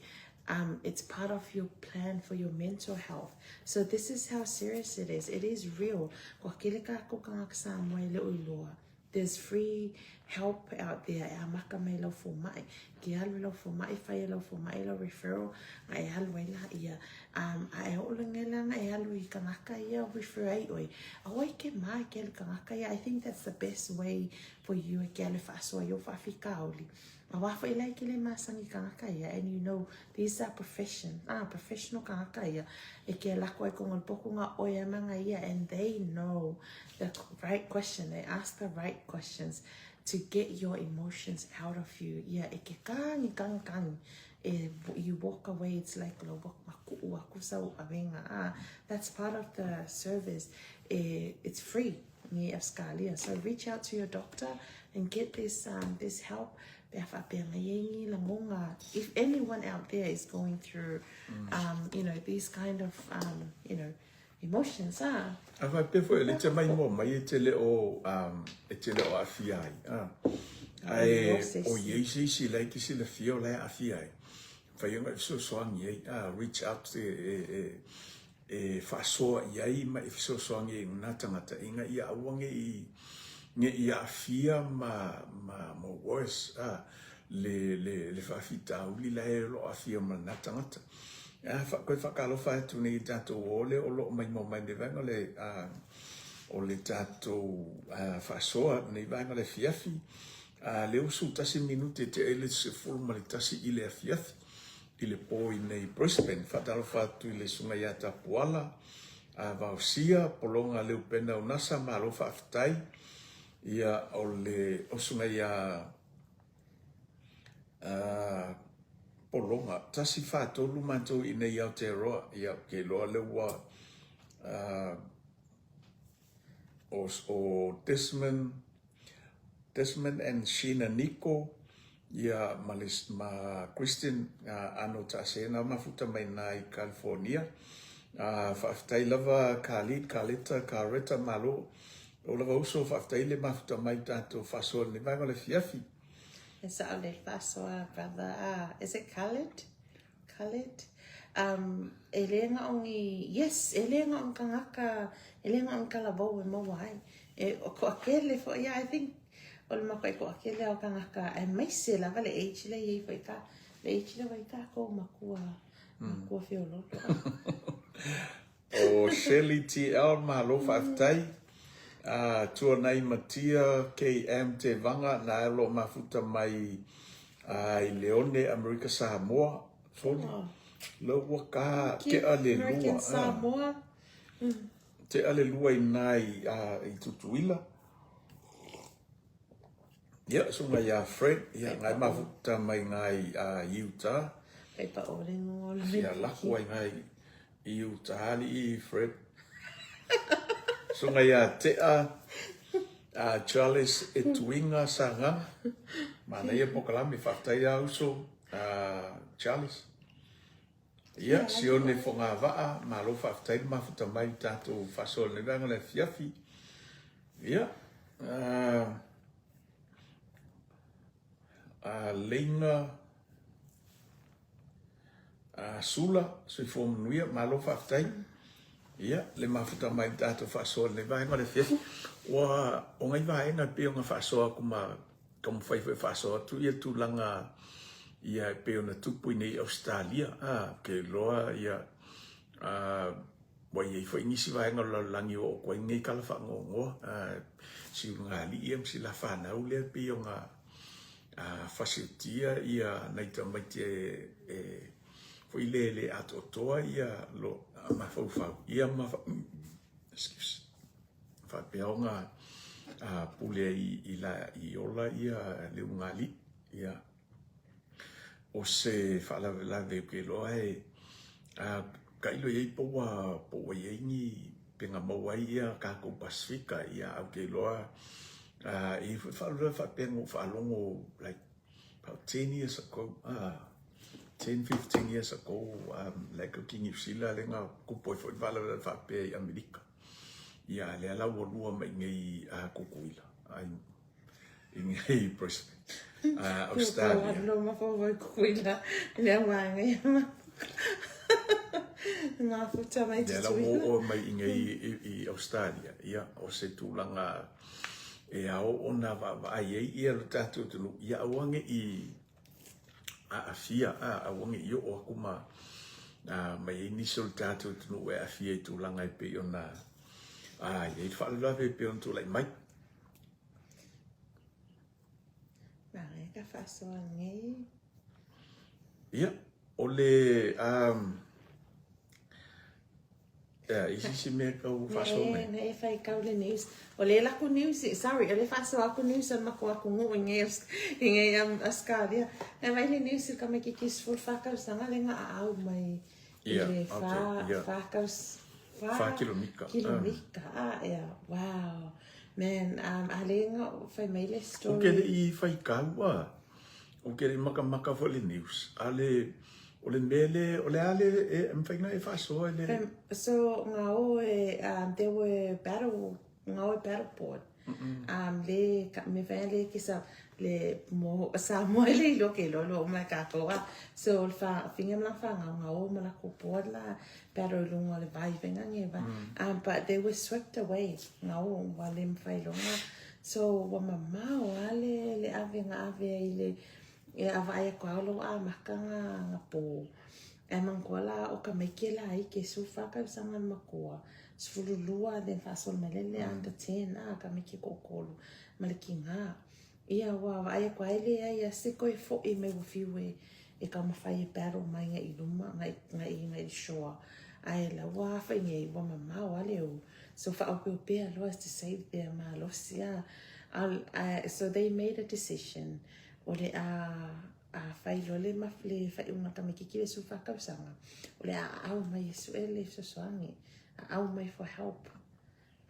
um, it's part of your plan for your mental health. So this is how serious it is. It is real. Kua kele kākou kangaka Samoa e le o iloa. There's free help out there e amaka mai lau fomai. Ke alu lau fomai, whai lau fomai lau referral, nga e alu ai la ia. Um, a e o'olenge la nga e alu i kangaka ia, refer ai oe. Aua i ke mā ke alu kangaka ia. I think that's the best way for you e ke alu e whaasoa i o whaafikaoli. Aua foi la e ke le masani kangaka ia and you know these are profession ah professional kangaka ia e ke lako ai konga poku nga oe ama nga ia and they know the right question they ask the right questions to get your emotions out of you ia e ke kangi kangi kangi e you walk away it's like lo walk maku'u aku sau awenga ah that's part of the service e it's free ni Australia. So reach out to your doctor and get this um, this help. Pe a faapea mai ai ni lagoga. If anyone out there is going through, mm. um, you know, these kind of, um, you know, emotions, ah. A faapea foi, le te mai moa mai e te le o, um, e te le o aafia ai. Ah. Ae, o iai se isi la e te silafia o la e aafia ai. mafai ona e fesoasoani ai, a, reach out e, e, e, e faasoa i ai ma e fesoasoani ai i lena tagata ina ia aua ne i, ne i aafia ma, ma, ma worse, a, le, le, le faafitauli la e o lo o aafia ma lena tagata. A, fa, toe faatalofa atu nei i tatou o le o lo o maimoa mai nei vaega o le, a, o le tatou a, faasoa nei vaega o le afiafi, a, lea ua 11 minute e tea ai le 11 i le afiafi i le po i nei Brisbane. Faatalofa atu i le Susuga ia Tapuala, a Vaosia, Pologa Leupena Unasa, malo faafetai. Ia, o le o Susuga ia a, Pologa, 143 matou i nei Aotearoa. Ia, ou te iloa lea ua a, o, o Desmond, Desmond and Sheena Niko, ia ma le, ma Christian uh, Ano Taasena mafuta mai na i California. Uh, faafetai lava Khalid, Kaleta, Kareta, malo. O lava uso faafetai le mafuta mai tatou faasoa le vaega o le fiafi. E sao le faasoa, brother. Ah, is it Khalid? Khalid? Um, e le nga ongi, yes, e le nga ongi kangaka, e le nga ongi kalavou e maua ai. E o ko akele fo, yeah, I think, o le mako e ko akele o kangaka, e maise lava le age le iei fo i ka, le age le wai ka ko makua, makua feololo. O Shirley TL, malo faafetai. Uh, Tuanai Matia, KM Te Vanga, nā e lo mafuta mai uh, i Leone, Amerika Samoa. Soli. Oh. Le ua ka te a le lua. American Samoa. Te a le lua i nā i, uh, i Tutuila. Ia, sunga ia Fred, ia, ngai mafuta mai ngai uh, Utah. Kei pa o le ngola. Ia, lako ai ngai I uta alii Fred. Sunga ia Tea, a Charles Etuinga Sagaga. Manaia pokalame, faafetai a uso a Charles. Ia, Sione Fogavaa, malo faafetai le mafuta mai i tatou faasoa lenei vaega o le afiafi. Ia, a Leiga A Sula, soifua manuia, malo faafetai. Ia, le mafuta mai le tatou faasoa i lenei vaega o le afiafi. Ua, o ngai vaega e pei ona faasoa atu ma taumafai foi e faasoa atu ia tulaga ia e pei ona tupu i nei Ausetalia. A, ou te iloa ia, a, ua i ai foi nisi vaega o le lalolagi ua oo atu ai lenei tala faanoanoa. A, si ulugalii ia ma si lafanau lea e pei ona a fasiotia ia nai tamaiti e, e foi le le atoatoa ia lo mafaufau ia ma excuse faapea ona a pule i, i la i ola ia le ugali ia o se faalavelave ou te iloa e a tailo i ai po ua po ua i ai ni pega maua ai ia tatou Pasifika ia ae ou te iloa a e i ai foi faalavelave faapea na ou faalogo like about 10 years ago a 10 15 years ago um like ki Niu Sila lea na tupu ai foi le faalavelave faapea i Amerika ia lea la ua lua mai nei a Tutuila ai i nei Brisbane, uh, Australia. Lo mafau Tutuila, lea vaega ia mafuta mai Lea la ua oo mai i nei i, i Australia, ia, o se tulaga e ao ona vaavaai ai ia lo tatou atunuu, ia aua ne i aafia, a, aua ne i oo atu ma, a, ma i ai nisi o le tatou atunuu e aafia i tulaga e pei ona, a, i ai le faalavelave e pei ona tulai mai. Manaia ka faasoa nei. Ia, o le um, ia, i sisi mea kau faasoa mai. Ne, e fai kau le news. O le laku news, sorry, o le faasoa aku news a mako aku ngu i ngei, i ngei um, Australia. E mai le news ka mai ki kis full whakau sanga le nga au mai. Ia, I le okay, wha, ia. whakau, wha, Wha kilomika. Kilomika, ah, ia, wow. Man, um, a le nga fai mai le O story. ke le i fai kaua, o ke le makamaka foi le news, a le, o le mea le, o le a le, e, mawhai nga e whaasoa le... Um, so, nga o e, um, there were battle, nga o e battle board. Um, le, ka, me whai le ke sa, le mo Samoa e le iloa ke iloa loa uma e kākou a. So o le faafiga ma lana fanau ga o ma lakou board la paddle i luga o le vai faiga ge vai. But they were swept away ga o ua le mafai loa ona so ua mamao a le le ave ga ave ai le e a vaai aku a o lo o amata ga ga po. Ae manatua la o tamaiti e laiti e 14 tausaga le matua, 12 then faasolo mai lea le under 10 a tamaiti e toatolu ma le tina. Ia ua vaai atu ai leai a se toe fo'i mai ua fiu e e taumafai e battle mai agai i luma agai agai agai i le shore ae la ua afa'i nei ua mamao a le u so faaopeopea loa to save their malosi a ae so they made a decision o le a a fai loa le le faaiuga a tamaititi le 14 tausaga o le a aao mai e su'e le fesoasoani aao mai for help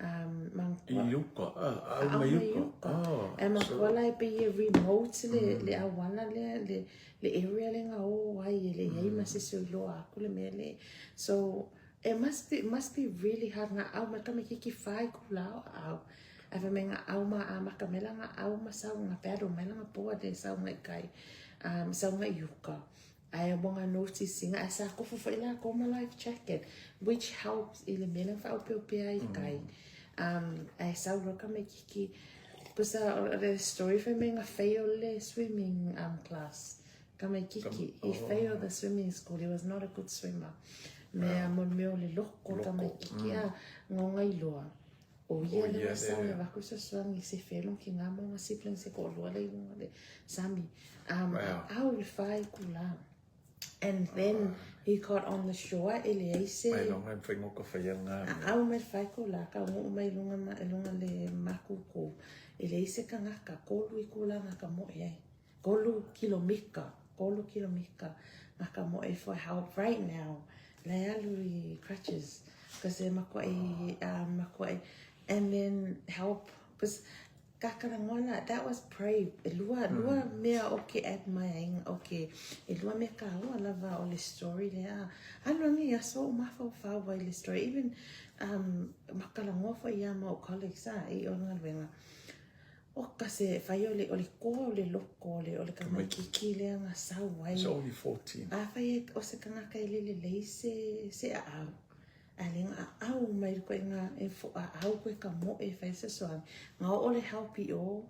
um, manatua I uka, ah, aao mai uka. Oh, Ae manatua la e pei e remote le, le auala lea, le, le area lea na o ai e leai ma se isi o iloa aku le mea lea. So, it must be, must be really hard nga aao mai tamaititi fa itula o aao. Ae fai mai nga aao ma amata mai la nga aao ma sau nga paddle mai lana board e sau agai kai, um, sau agai uka. Ae ua nga notice ina ae sa tofu foi lakou ma life jacket which helps i le mea lea na faaopeopea ai i tai. Um, ae sau loa tamaititi, pusa o le story fai mai na fail le swimming um, class. Tamaititi, he failed the swimming school, he was not a good swimmer. Mea mo le mea o le loko tamaititi a, nga iloa. O ia lea ua sau e avatu fesoasoani i se felo ki nga ma ona siblings e toalua la i luga o le sami. Um, aao i le fa itula. And then he got on the shore e leai se... Mai loga e mawhai ngoka whai nga mea. Aao mai le fa itula, taunuu mai luga, luga le makuku. E leai se tagata, tolu itula na ka moe ai. 3 kilomika, 3 kilomika na ka moe for help right now. La e alu i crutches. Because e makua'i, makua'i. And then help, because kakalagoa la, that was brave. E lua, lua mea o ke admire o ke, e lua mea kāua lava o le story lea. Alu agi i aso o mafaufau ai le story. Even um, makalagoa foi ia mau colleagues a, i o galuega. O ka se fai o le, o le koa o le loko o le, o le tamaititi lea na sau ai. It's only 14. A fai e o se tagata e le lelei se, se aao. Ae le ga aao mai le koe ga e fo aao koe ka moe e fai fesoasoani. Ga oo le help i o,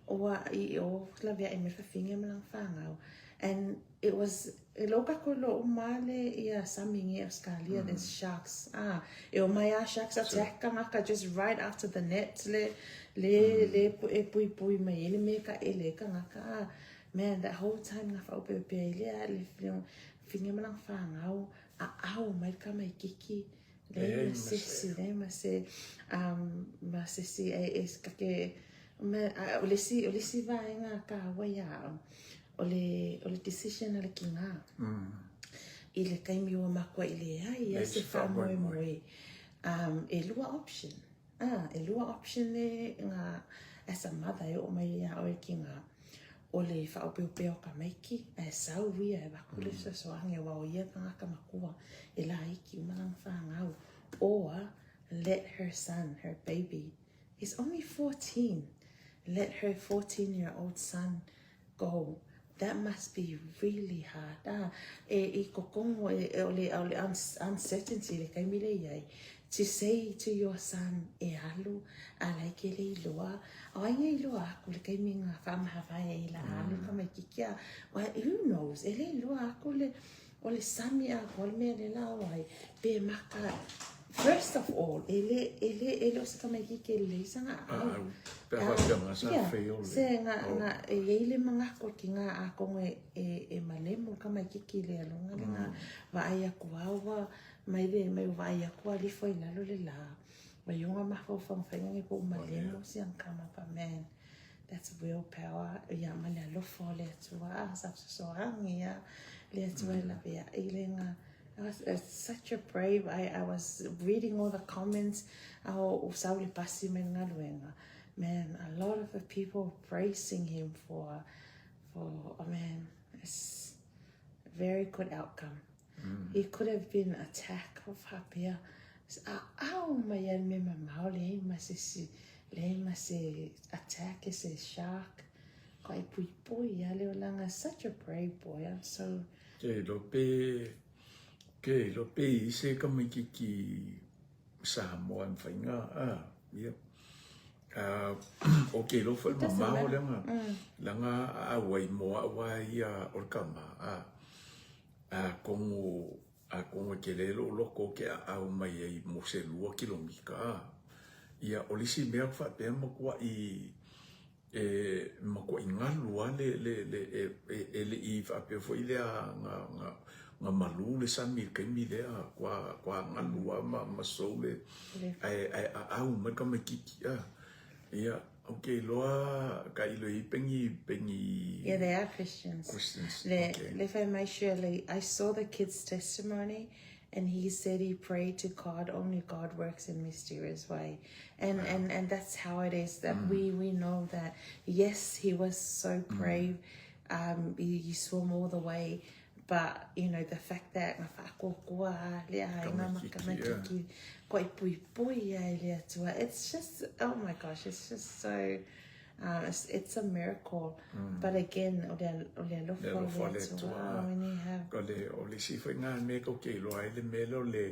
ua i o laveai mai le fafine ma lana fanau. And it was, e lou kākou iloa uma le ia sami i Australia, there's sharks. Ah, e o mai a sharks attack tagata just right after the net le, le, le e puipui mai ai le mea e taʻele ai tagata. Ah, man, that whole time na faaopeopea ai lea le fafine ma lana fanau, aao mai le tamaititi, leai ma se isi, leai ma se, um, ma se isi e, e kake, ma, a, o le isi, o le isi vaega kāua ia au, o le, o le decision a le tina. I le taimi ua makua i leai ia se faamoemoe. Um, e lua option. Ah, e lua option le nga as a mother e oo mai ia oe tina. O le faaopeopea o tamaiti, ae sau ia e avatu le fesoasoani aua o ia tagata matua e laiti uma lana fanau. Or let her son, her baby, he's only 14, let her 14 year old son go. That must be really hard. Ah, e i kokongo e, e o le, o le uncertainty le taimi le iai. To say to your son, e alu, a lai ke le iloa. O ai ngai iloa aku le taimi nga whaamahawai e la alu tamaititi a. Well, who knows, e le iloa aku le, o le sami a ko le mea le la o ai. Pe maka, first of all, e le, e le, e le o se tamaititi e lelei sana au. Au, pe whapea nga sa fail le. Se nga, nga, e iai le mangako ki nga akonga e, e, e malemo tamaititi le alonga le nga vaai aku aua, mai le, mai vaai aku a lifo i lalo le la. Mai onga mafaufau whainga nge po malemo si ang kama pa man. That's willpower. Ia ma le alofa o le Atua. Ah, sa fesoasoani ia le Atua e laveai le nga. It's such a brave, I was reading all the comments a o, o sau le pasi mai le galuega. Man, a lot of the people praising him for, oh man, it's a very good outcome. It could have been attack of faapea. Aao mai a le mea mamao leai ma se isi, leai ma se attack e se shark. Matuai puipui a le olaga such a brave boy I'm so. Ke iloa pe ke iloa pe i se tamaititi Samoa e mafai na a ia a o ke iloa foi mamao leaga leaga a auai mo au a ia o le tama a atonu atonu e tele lou loto ou te aau mai ai mo se lua kilomita a ia o le isi mea faapea matuai E matuai galu lava le, le, le, e, e, e le i faapea foi lea na, na, na malu le sami i le taimi lea, kua, kua galu lava ma, ma sou le, ae, ae aau mai le tamaititi, a. Ia, ou te iloa tailo i ai peni, peni. Yeah, they are Christians. Christians, Le, okay. le fai mai Shirley, I saw the kid's testimony and he said he prayed to God, only God works in mysterious way. And, and, and that's how it is that we, we know that, yes, he was so brave, he, he swam all the way, but, you know, the fact that nga whaakoakoa le aiga ma tamaitiki, kua i puipui ia e le Atua, it's just, oh my gosh, it's just so, um, it's, it's a miracle. But again, o le, o le alofa Le alofa o o le le Atua, Atua. when you have. O le, o le isi foi na mea tou te iloa ai le mea lea o le,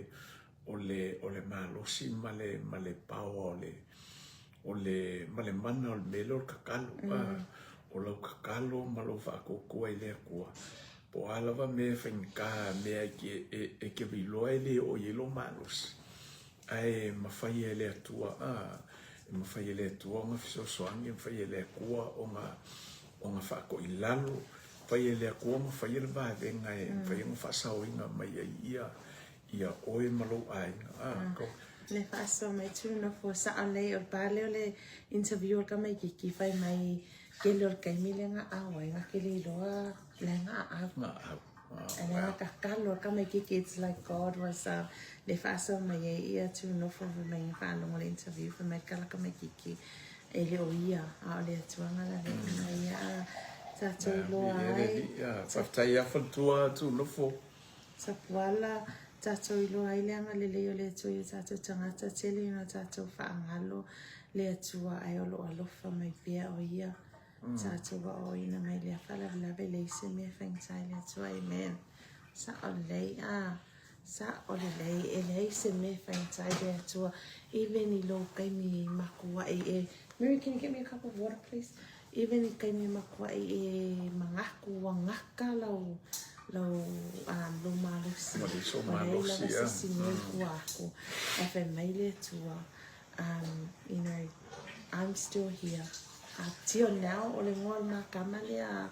o le, o le malosi ma le, ma le power o le, o le, ma le mana o le mea lea o le tatalo. Mm. O lau tatalo ma lou faatuatua i le Atua. Po o a lava mea e faigata, mea e te, e, e te iloa e le oo i ai lou malosi. Ae mafai e le Atua, a, e mafai e le Atua ona fesoasoani, e mafai e le Atua ona, ona faatoilalo, mafai e le Atua ona faia le vavega e mafai ona faasaoina mai ai ia, ia oe ma lou aiga. A, ko. Le faasoa mai tu nofo sao lelei o le pa lea o le interview o le tamaititi fai mai kele o le taimi lea na ao ai na kele iloa la e gaau. Gaau. And then ka kalo ka mai kiki it's like God was uh, le faasoa mai ai ia tu nofo fai mai na faalogo le interview fai mai kala ka mai kiki e le o ia a o le Atua nga la le mai ia a tatou iloa ai. Faafetai ia faletua tu nofo. Tapuala, tatou iloa ai le agalelei o le Atua i o tatou tagata, tele ina tatou faagalo le Atua ae o lo o alofa mai pea o ia. Tatou aoaoina mai lea faalavelave leai se mea e faigata i le Atua. Amen. Sao lelei a sao lelei e leai se mea e faigata i le Atua even i lou taimi makuaʻi e Mary can you get me a cup of water please? Even i taimi makuaʻi e manatu ua gata lau lau um, lou malosi. Ua leai sou Ua leai malosi, lava ah. se isi mea i tua aku. Ae fai mai le Atua um, you know, I'm still here. Up till now, o le ngoa o le makama lea,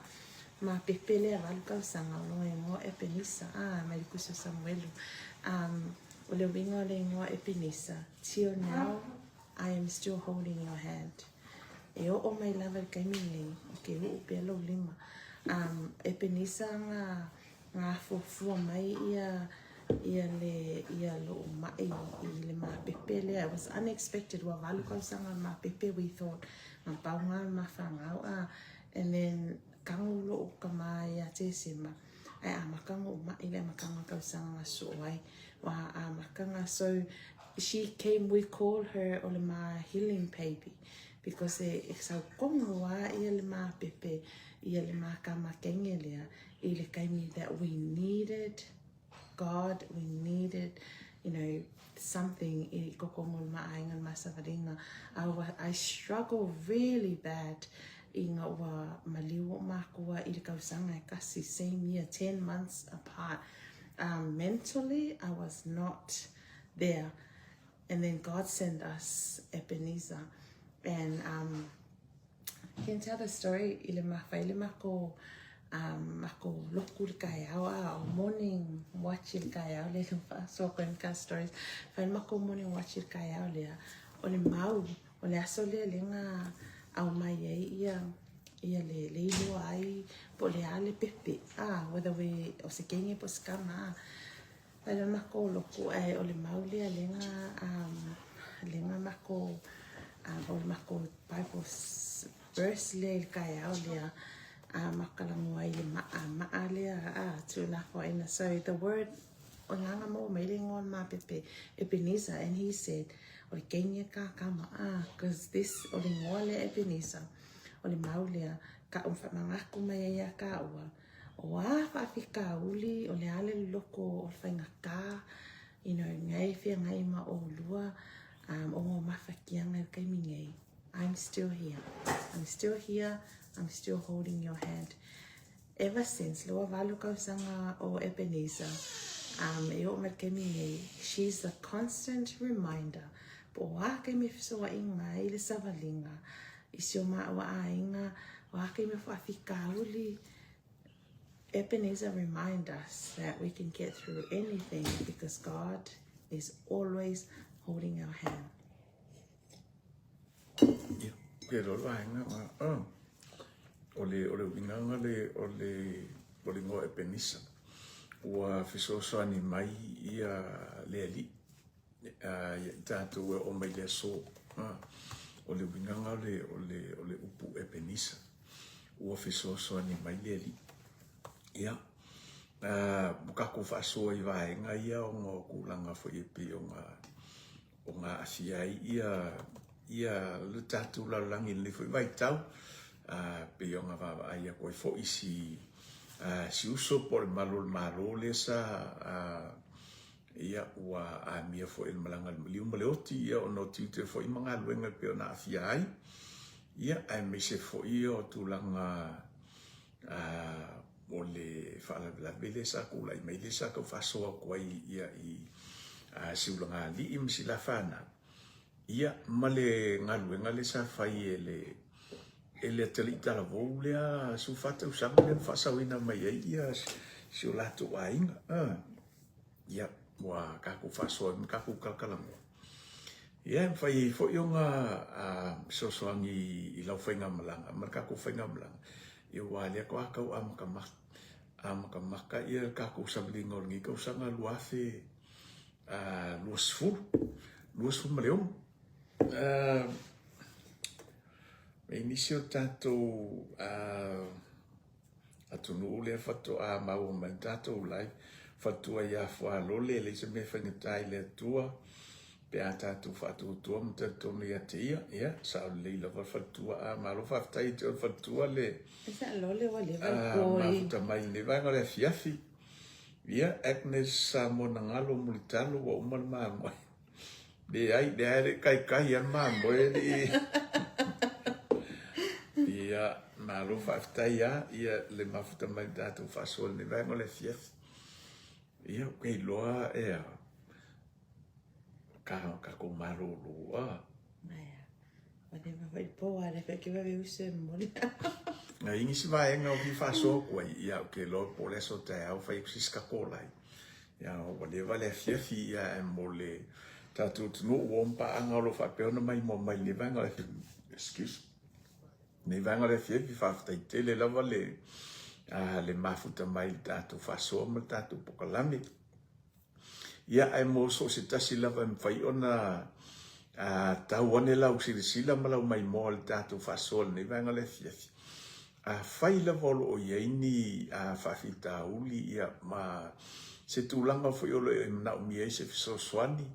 ma pepe lea valu tausaga, o lona igoa Epenisa, ah, mai le tusi o Samuelu. Um, o le uiga o le igoa Epenisa, till now, I am still holding your hand. E oo mai lava i le taimi lenei, ou te uu pea lou lima. Um, Epenisa nga, Nga fuafua mai ia ia le ia lou ma'i i le mapepe lea. It was unexpected ua valu tausaga o le mapepe we thought nga pau nga o le mafagau a and then kago lou tama ia Tesema ae amata ona ou ma'i le amataga o le tausaga nga soo ai ua amata nga so she came we call her o le ma healing baby because e e sau tonu a ia le mapepe ia le ma kama kenge lea i le taimi that we needed God, we needed, you know, something i kokongo le maaiga le masavaliga. I, wa, I struggle really bad ina ua maliu o makua i le tausaga e kasi, same year, 10 months apart. Um, mentally, I was not there. And then God sent us Ebenezer. And um, Can tell the story i le mafai le makou um makou loku i le taeao a o morning watch i le taeao lea le faasoa koe ka stories fai le makou morning watch i le taeao lea o le mau o le aso lea lea na aumai ai ia ia le le iloa ai po o le a le pepe a whether we o se kenge po o se kama a Fai le makou loku ae o le mau lea lea na um lea na makou um o le makou bible verse lea i le taeao lea a makalagua ai le ma'a ma'a lea a tuulafoaiina. So the word o nganga maua mai le igoa o le mapepe Ebenezer and he said o le keini a ka kama a cause this o le igoa lea Ebenezer o le mau lea. kaʻu faamanatu mai ai iā kāua, o a faafitauli, o le a le loko o le faigata, you know, nei feagai ma ʻolua, um, o ngō mafatiaga i le taimi nei. I'm still here. I'm still here. I'm still holding your hand. Ever since, 28 tausaga o Ebenezer, um, e oo mai le taimi nei, she's the constant reminder po o a taimi e fesoaʻiga ai le savaliga i si o māua aiga, o a taimi o faafitauli, Ebenezer remind us that we can get through anything because God is always holding our hand. Ia, ke loa le vaega ma, oh, o le, o le uiga le, o le, o le igoa Epenisa, ua fesoasoani mai ia le Alii uh, ia i tātou e o mai le aso. Uh, o le uiga o le, o le, o le upu Epenisa, ua fesoasoani mai le Alii. Ia, uh, ua kākou faasoa i vaega ia ona o tulaga foi e pei ona ona aafia ai ia ia le tatou lalolagi i lenei foi vaitau, a pei ona vaavaai atu ai foi si a si uso po o le malu o le Malo lea sa a ia ua amia foi i le malaga a le maliu ma le oti ia ona o tiute foi ma galuega e pei ona aafia ai, ia aemaise foi o tulaga a o le faalavelave lea sa tulai mai lea sa tau faasoa atu ai ia i a Siulagaalii ma Silafaanau, ia ma le galuega lea sa fai e le e le atalii talavou lea 14 tausaga lea na faasaoina mai ai ia si o latou aiga. A ia ua tatou faasoa ai ma tatou talatalanoa. Ia e mafai ai foi ona fesoasoani i lau faigamalaga ma le tatou faigamalaga, ia aua lea faatoa tau amatamata ia le tatou savaliga o lenei tausaga 2020, 26. E i ai nisi o tatou atunuu lea faatoa maua mai le tatou live, faletua ia Fualole, e leai se mea e faigata i le Atua pe a tatou faatuatua ma talitonu ia te ia. Ia, sao lelei lava le faletua. A, malo faafetai ia te oe le faletua le E saalole ua leva le poi. mafuta mai i lenei vaega o le afiafi. Ia, Agnes Samoa Nagalo Mulitalo ua uma le mamoe. Leai, leai, e le i taitai lava le mamoe alii. Ia, malo faafetai lava ia le mafuta mai i le tatou faasoa i lenei vaega o le afiafi. Ia, ou te iloa ea, ka tatou malolo a. Aia. Ua leva foi le po a lea foi ke vave uso e momoli. Na i nisi vaega o fia faasoa atu ai, ia ou te iloa po o le aso taeao fai atu se isi tatou live. Ia ua leva le afiafi ia ae mo le tatou atunuu ua o ma paaga o lo o faapea ona maimoa mai lenei vaega o le afiafi. Excuse. Lenei vaega o le afiafi faafetai tele lava le a le mafuta mai i le tatou faasoa ma le tatou pokalame. Ia, ae mo so o se tasi lava e mafai ona tau ane lau silasila ma lau maimoa i le tatou faasoa i lenei vaega o le afiafi. Afai lava o lo o i ai ni faafitauli ia ma se tulaga foi o lo o e manaomia ai se fesoasoani,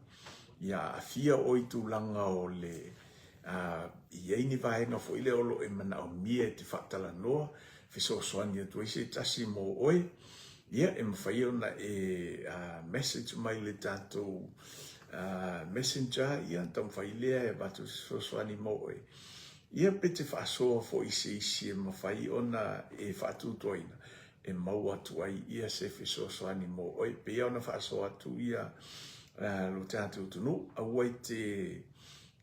ia aafia oe i tulaga o le A i ai ni vaega foi lea o lo o e manaomia e te faatalanoa, fesoasoani atu ai se tasi mo oe, ia e mafai ona e message mai i le tatou messenger, ia ona taumafai lea e avatu se fesoasoani mo oe. Ia pe te faasoa foi i se isi e mafai ona e faatuatuaina e maua atu ai ia se fesoasoani mo oe. E pei ona faasoa atu ia lo tatou atunuu, aua e te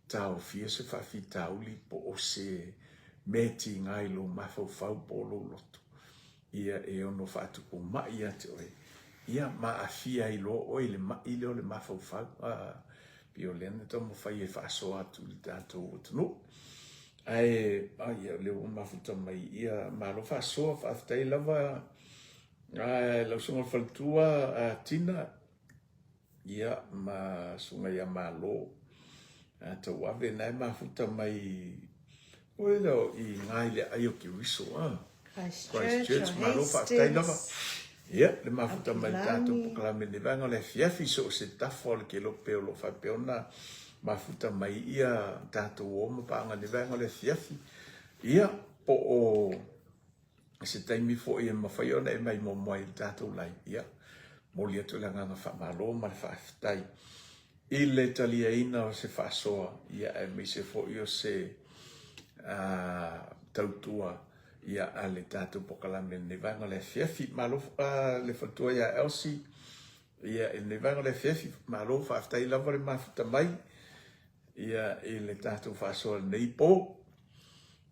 Taofia se faafitauli po o se mea e tiga i lou mafaufau po o lou loto, ia e ono faatupu ma'i ia te oe, ia ma aafia ai loa oe i le ma'i lea o le mafaufau. A, pei o lea na taumafai e faasoa atu i le tatou atunuu. Ae, a ia, o lea ua mafuta mai, ia, malo faasoa, faafetai lava, a, lau susuga i le faletua, a, Tina, Ia, ma Susuga ia Malo, a Tauave, na e mafuta mai oi lea i ina i le aai o Keriso, a. Christchurch, Malo faafetai lava. Ia, le mafuta mai le tatou pokalame i lenei vaega o le afiafi, so o se tafa o le kelope o lo o faapea ona mafuta mai ia tatou o ma paaga i lenei vaega o le afiafi. Ia, po o. se taimi foi e mafai ona e mai muamua ai i le tatou live, ia, momoli atu le agaga faamalo ma le faafetai i le taliaina o se faasoa, ia, aemaise foi o se tautua, ia, a le tatou polokalame i lenei vaega o le afiafi. Malo le faletua ia Elsie, ia, i lenei vaega o le afiafi. Malo faafetai lava le mafuta mai, ia, i le tatou faasoa i lenei po.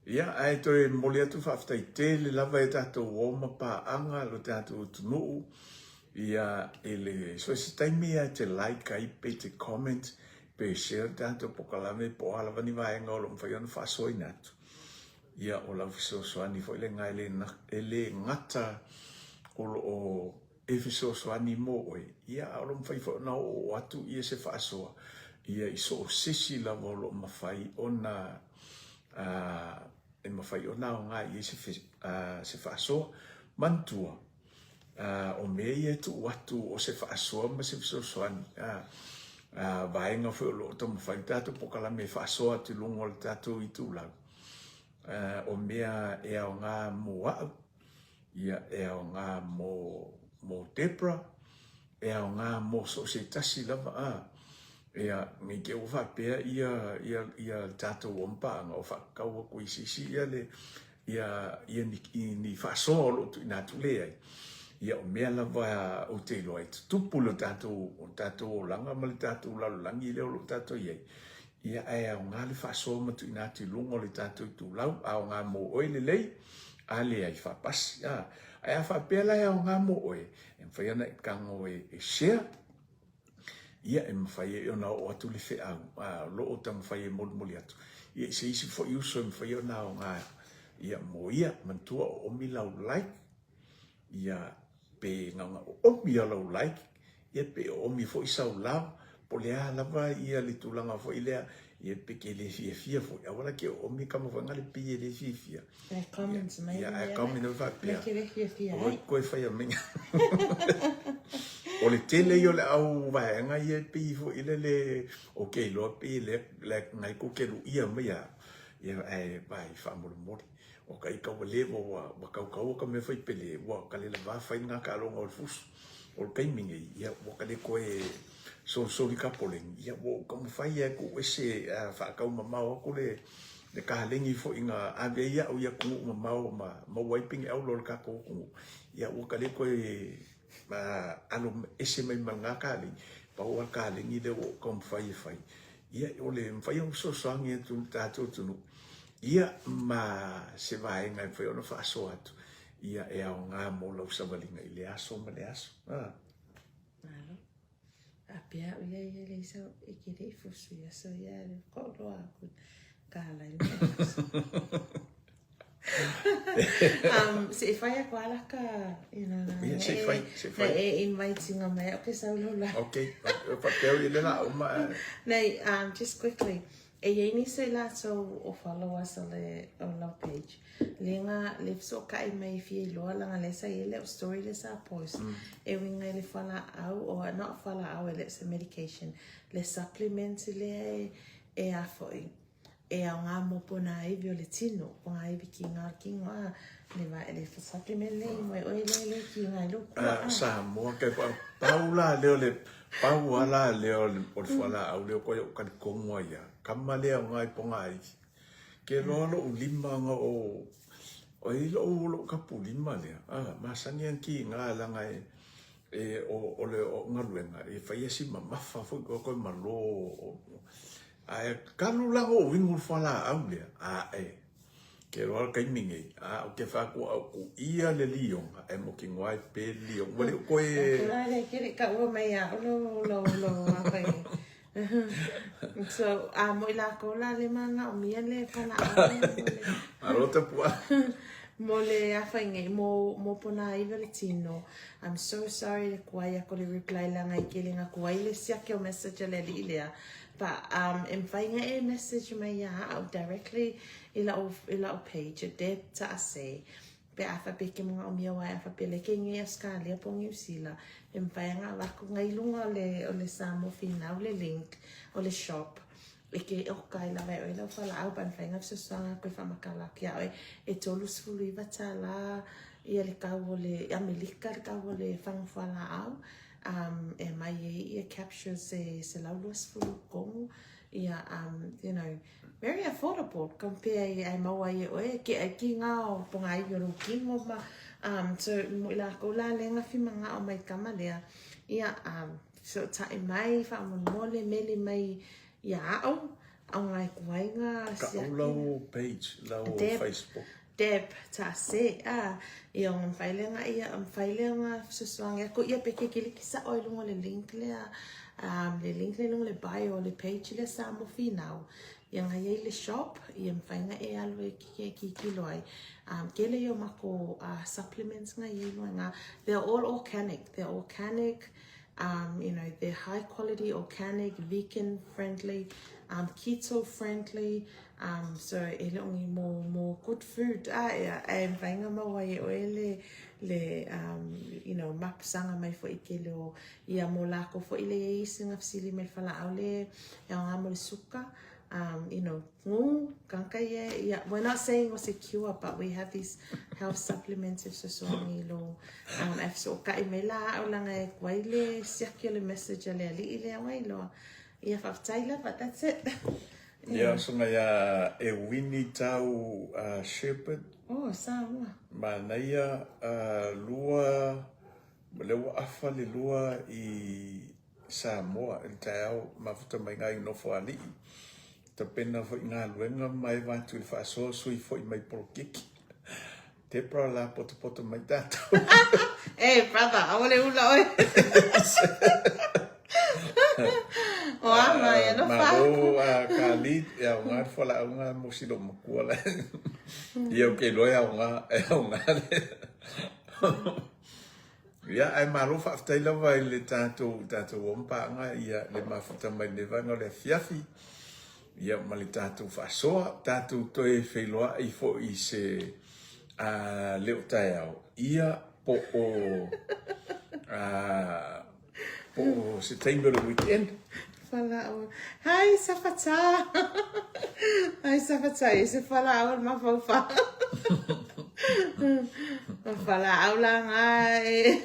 Ia, ae toe momoli atu faafetai tele lava i tatou uo ma paaga lo tatou atunuu, ia, i le so o se taimi lava e te like ai pe te comment pe share le tatou polokalame po o a lava ni vaega o lo o mafai ona faasoaina atu. Ia, o lau fesoasoani foi lena e le gata o lo o e fesoasoani mo oe, ia a o lo o mafai foi ona oooo atu ia se faasoa ia i so o se isi lava o lo o mafai ona e mafai ona aoga i ai se, se faasoa. Manatua, o mea ia e tuu atu o se faasoa ma se fesoasoani, vaega foi o lo o taumafai le tatou polokalame e faasoa atu i luga o le tatou itulau, o mea e aoga mo au, Ia, e aoga mo, mo Debra, e aoga mo so o se tasi lava, a. Ia, nei te ua faapea ia, ia, ia le tatou ompaaga o faakau atu i sisi ia le, ia, ia ni, ni faasoa o lo o tuuina atu leai. Ia, o mea lava ou te iloa e tutupu i lo tatou, o tatou olaga ma le tatou lalolagi lea o lo o tatou i ai. Ia, ae aoga le faasoa ma tuuina atu i luga o le tatou itulau, aoga mo oe lelei, a leai faapasi. A, ae a faapea la e aoga mo oe, e mafai ona e tago e, e share, ia, e mafai ai ona oo atu le feau, a, o lo o taumafai e molimoli atu, ia, i se isi foi uso e mafai ona aoga, ia, mo ia. Manatua o omi lau like, ia, pe na ona oomi lava lau like, ia pe oomi foi sau love, po o le a lava ia le tulaga foi lea, ia pe ke le fiafia foi, aua la ke oomi kama foi ngale pei e le fiafia. Ae comments mai Ia, ae comment mai faapea. Me ke le fiafia ai. Oi koe whai a minga. O le tele ia o le au vaega ia e pei foi le le, o ke iloa pei le, le ngai ko ke luia mai a, ia ae vai faamolemole. O ka ika ua leva ua, ua kaukaua ka mea fai pele, ua ka le lava fai ngā kaaloga o le fusu. O le taimi nei, ia, ua ka le koe solisoli ka poleni, ia, ua ou taumafai lava e tuuese a faatau mamao atu le, le kalegi foi na ave ai au i atunuu mamao ma maua ai pine auro o le tatou atunuu, ia, ua ka le toe alo ese mai ma lena kalegi, pau lava le kalegi lea ua ou taumafai e fai, ia, o le mafai ona fesoasoani atu i le tatou atunuu, ia ma se vaega e mafai ona faasoa atu, ia e aoga mo lau savaliga i lea aso ma lea aso. Ah. Malo. A pea au ia ia le isa e ke le fusu ia so ia le ko loa aku ka lai le se i fai aku ala ka you know na yeah, se i fai se i fai e inviting mai au ke sau lau la okay faapea i le la uma nei just quickly E i ai nisi o i latou o followers o le o lau page le nga le fesootai mai e fia iloa laga lea sa i ai lau story lea sa post mm. e uiga i le fualaau or not fualaau e le o se medication le supplement lea e, e a foi e aoga mo ponaivi o le tino ponaivi kiga o le kino a le va le supplement le mo e oe le le kiga i lou kua a Samoa ke pa pau la lea o le Pau a la lea o le fualaau lea koe o talitonu ai ia, kama lea o ngai pogaivi. Ke loa loʻu lima nga o oi loʻu loʻu kapu lima lea, a masani ana ki nga langa e e o o le o galuega e fai a si mamafa foi koe koe malo ae kalu la o uigu le fualaau lea, ae Ke loa le taimi nei, a o ke whakua au ku ia le lionga, e mo ki ngoai pe lionga. Ua le o koe... Kura le kere ka ua mai a ulo ulo ulo a koe. So, a mo i lākou la le mana o mia le pala a le mo le... Alo te pua. Mo le awhai ngai, mo, mo pona aiwa le tino. I'm so sorry le kuai ako le reply la ngai kele nga kuai le siake o message a le alii lea. But, um, e mwhai nga e message mai ia au directly i la'u i la'u page Deb Ta'ase pe a faapea ke manaomia aua a faapea le ke nei Australia po o Niu Sila e mafai ona avatu nai luga o le o le Samoa Finau le link o le shop. E ke oka e lawe oe lau fualaau pa e mafai ona fesoasoaga atu e faamatala atu ia oe e 39 tala ia le tau o le Amelika le tau o le fagu fualaau um e aumai ai ia capsules e 123 ia um you know very affordable compare i ae maua ai e oe ke ai ki ngā o pogāiwi o lou kino ma um so mo i lakou la lea na fimagao mai kama lea ia um Fesootai mai, faamolemole, meli mai ia a'u, aoga e kuaiga, Ka siaki. Ka'u lau page, lau Deb, Facebook. Deb, ta'ase, a, ia ona mafai lea ona ia, mafai lea ona fesoasoani atu, ia pe ke kiliki sa'o i luga o le link lea, um, le link lea i luga o le bio o le page lea Samoa Finau, ia na i ai le shop, ia mafai ona e alu e e kikilo ai. Um, tele ia o makou uh, supplements na i ai luga i ina, they're all organic, they're organic, um, you know, they're high quality, organic, vegan friendly, um, keto friendly, um, so e le o ni mo, mo good food, a ea, e mafai ona maua ai e oe le, le, um, you know, mapusaga mai foi i tele o, ia mo lakou foi le i ai isi na fesili mai le falaau le e aoga mo le suka, um, you know, Ngu, kanka ia, ia, we're not saying o se cure, but we have these health supplements e fesoasoani i lou, um, e fesootai mai la au leaga e kuai le siaki o le message a le alii lea ua iloa. Ia, faafetai lava, that's it. Ia, soga ia e wini tau uh, Shepherd. Oh, Samoa. Manaia uh, lua, lea ua afa le lua i Samoa i le taeao mafuta mai ngai Nofoalii. Tapena foi galuega ma eva atu i le faasoa sui foi mai polokiki. Debra la potopoto mai tatou. Hey brother, aua le ula oe. O a mai alofa aku. Malo a ka lead e aoga le fualaauga mo si lou makua la. Ia ou te iloa e aoga, e aoga le. Ia, ae malo faafetai lava i le tatou, tatou o ma paaga, ia, le mafuta mai lenei vaega o le afiafi, ia, ma le tatou faasoa, tatou toe feiloai foi i se a, leo taeao, ia, po o, a, po o se taimi o le weekend. Falaoa. Hai Safata! Hai Safata, e se falaoa le mafaufau. O falaau la ngā e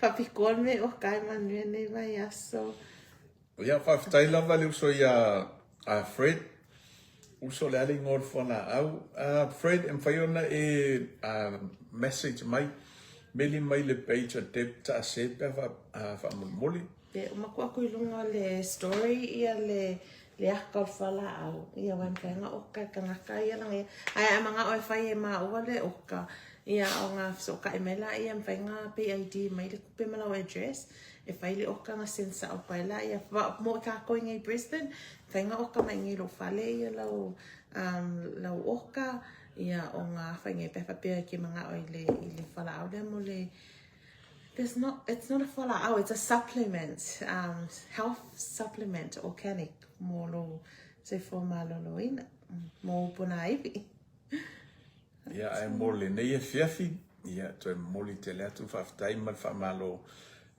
whapikoa me o kai manuia nei vai aso. Ia, faafetai lava le uso ia a Fred. Uso le a le igoa o le fualaau. Uh, Fred, e mafai ona e uh, message mai, meli mai le page a Deb Taase pe a wha, uh, whaamolemole. Pe uma ku aku i luga o le story ia le le aka o le fualaau ia aua e mafai ona oka e tagata ia laga ia ae a manao e fai e maua le oka ia ona fesootai mai laia e mafai ona pay ID mai le tupe ma lau address e fai le oka ona send sao pai laia mo i kakou i nei Brisbane mafai ona oka mai i nei lou fale ia lau um lau oka ia ona fai nei pe a faapea e te manao i le i le fualaau lea mo le There's not, it's not a fualaau, it's a supplement, um, health supplement, organic, mo lou soifua maloloina, mo upu nā iwi. Ia, ae mo lenei afiafi, ia, toe momoli tele atu le faafetai ma le faamalo,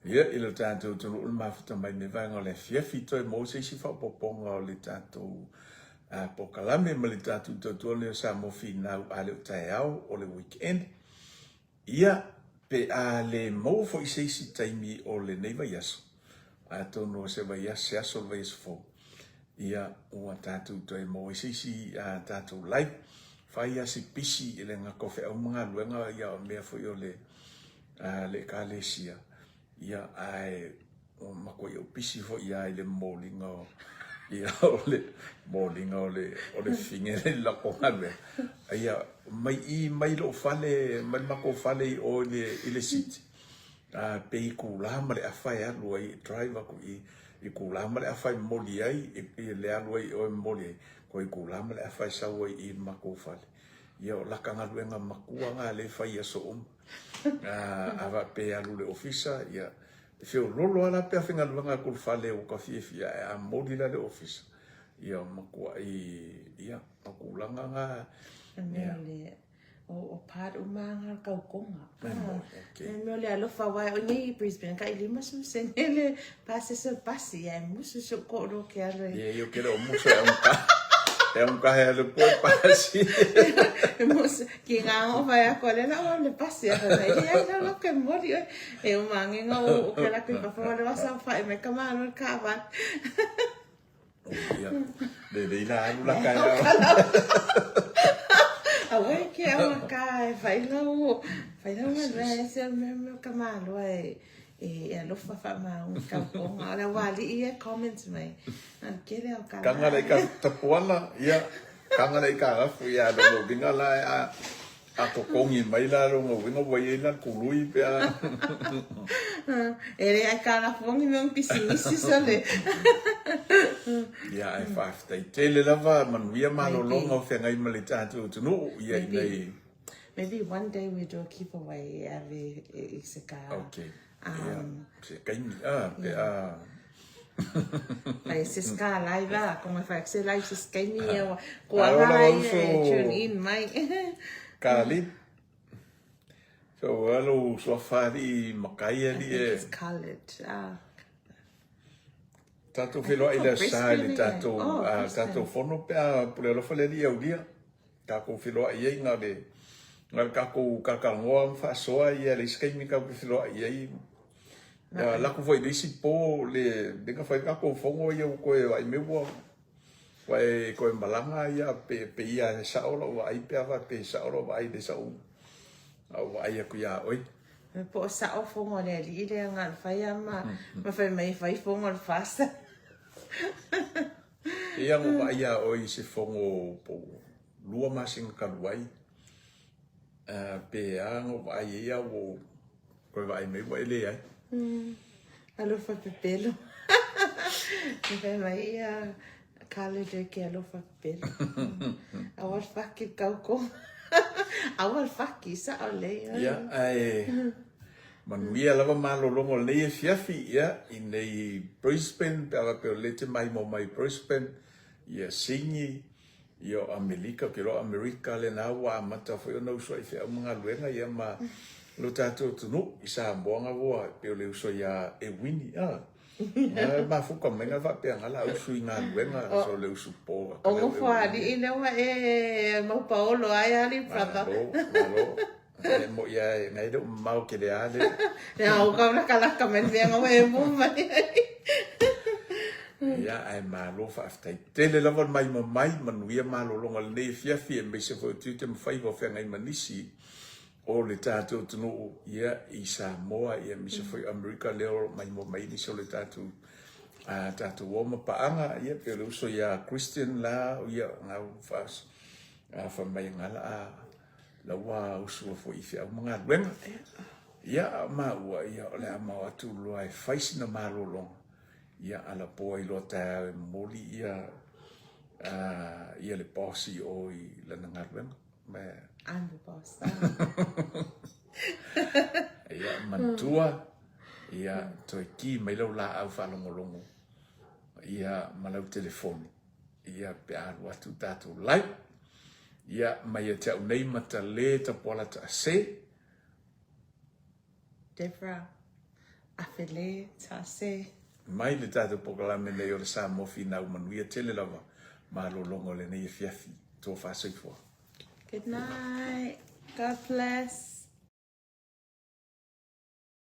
ia, i lo tatou atunuu le mafuta mai lenei vaega o le afiafi, toe maua se isi faaopoopoga o le tatou uh, polokalame ma le tatou tautua lenei o Samoa Finau a le o taeao o le weekend. Ia, pe a le maua foi se isi taimi o lenei vaiaso, atonu o se vaiaso, se aso o le vaiaso fou, ia, ua tatou toe maua ai se isi a tatou live, fai a si pisi i le gata o feau ma galuega, ia o mea foi o le, a, le Ekalesia, Ia, ae ua matuai ou pisi foi lava i le momoliga o, ia, o le momoliga o le, o le fine i le latou galuega. Ia, mai i mai lou fale, mai le matou fale i o i le, i le city, a, pe itula ma le afa e alu ai, e drive atu i, itula ma le afa e momoli ai, i le alu ai i o e momoli ai, toe itula ma le afa e sau ai i le matou fale. Ia, o laka galuega matua na lea e fai i aso uma. A faapea e alu i le ofisa, ia, e feololo lava la pe a faigaluega atu i le fale ua ta fiafia, ae a momoli la i le ofisa, ia, ua matuai, ia, o tulaga na. Ia. O part uma nga kaukonga. Okay. Me o le alofa wa o nei Brisbane ka i 50 sene le pase se pasi e musu su ko ro ke alo. Ye yo kere o musu e un ka. E un ka he le po pasi. Musu ki ngā o vai a ko le la o le pasi a vai e la lo ke mori o e o mange nga o ke la ke pa fa le wasa fa e me ka ma lo ka va. Ia, le lei la alu la kai au. Aue ke au ka e fai lau, fai lau ma le se me me ka malo e e alofa fa ma un ka ponga la wali ia comments mai. An kele au ka. Kanga le ka tapuala ia kanga le ka rafu ia lo lo vinga la a A totogi mai la lona uiga ua i ai la le tului pe a. E le ai kalafogi me ona pisinisi sole. Ia ae faafetai tele lava manuia malologa o feagai ma le tatou atunuu ia inei. Maybe one day we do a keep away e ave i se ka. Okay. Ia, se kaimi a pe a. Fai se ska live a, ko mai fai se live se skaimi ia wa. Ko aha ai e tune in mai. Kali. So alo suafa ali makai ali e. It's colored. Ah. Tatou feloai le sa i le tatou, oh, tatou fono pe a pule alofa le alii aulia. Tatou feloai ai na le na le tatou talatalanoa ma faasoa ia le isi taimi tatou te feloai ai. Ia lako foi le isi po le le na fai tatou fono ia ua toe vaai mai ua ua e toe malaga ia pe pe ia e sao lau vaai pe a faapea e sao lau vaai le sau au vaai atu ia oe. Po o sao fono a le alii lea na le fai a ma ma fai mai e fai fono a le fasa. Eia ua vaai iā oe i se fono po o lua masina talu ai, pe a na ou vaai ai a ua ou toe vaai mai ua e leai. Alofa pepelo. E fai mai ia Khaled e ke alofa pepelo. Aua le faki le kaukoma. Aua le faki, sao lelei. Ia, ae manuia lava malologa o lenei afiafi, ia, i nei Brisbane, pe a faapea o lea e te maimoa mai i Brisbane, ia Sini, ia o Amelika, ou te iloa o Amerika lena ua amata foi ona uso ai feau ma galuega, ia ma lo tatou atunuu i Samoa nga ua pei o le uso ia Euini, a. Nga mafuka mai nga faapea nga la usu i galuega, so le usu po. O Nofoalii lea ua e mau paolo ai ali brother. Malo, malo. E mo ia e ngai le mamao ke le ale. Ia o ka laka laka mai mea nga e mo mai. Ia ae malo faafetai tele lava le maimoa mai, manuia malologa lenei afiafi aemaise foi o tiute ma faiva o feagai ma nisi o le tatou atunuu ia i Samoa ia aemaise foi o Amerika lea o lo o maimoa mai nisi o le tatou a tatou uo ma paaga ia pei o le uso ia Christian la ia ngau fa fai mai nga la a La ua usua foi i feau ma galuega. Ia, a o maua, ia, o le a mao atu loa e fai sina malologa, ia, alapoa i loa taeao e momoli ia, ia le boss i o i lana galuega. Me... I'm the boss. Ia, manatua, ia, toe ki mai lau laau faalogologo, ia, ma lau telefoni. Ia, pe a alu atu tatou live. Ia, mai ia te au nei Matale Tapuala Taase. Deborah Afele Taase. Mai le tatou polokalame nei o le Samoa Finau Manuia tele lava malologa o lenei afiafi. Tofa soifua. Good night. God bless.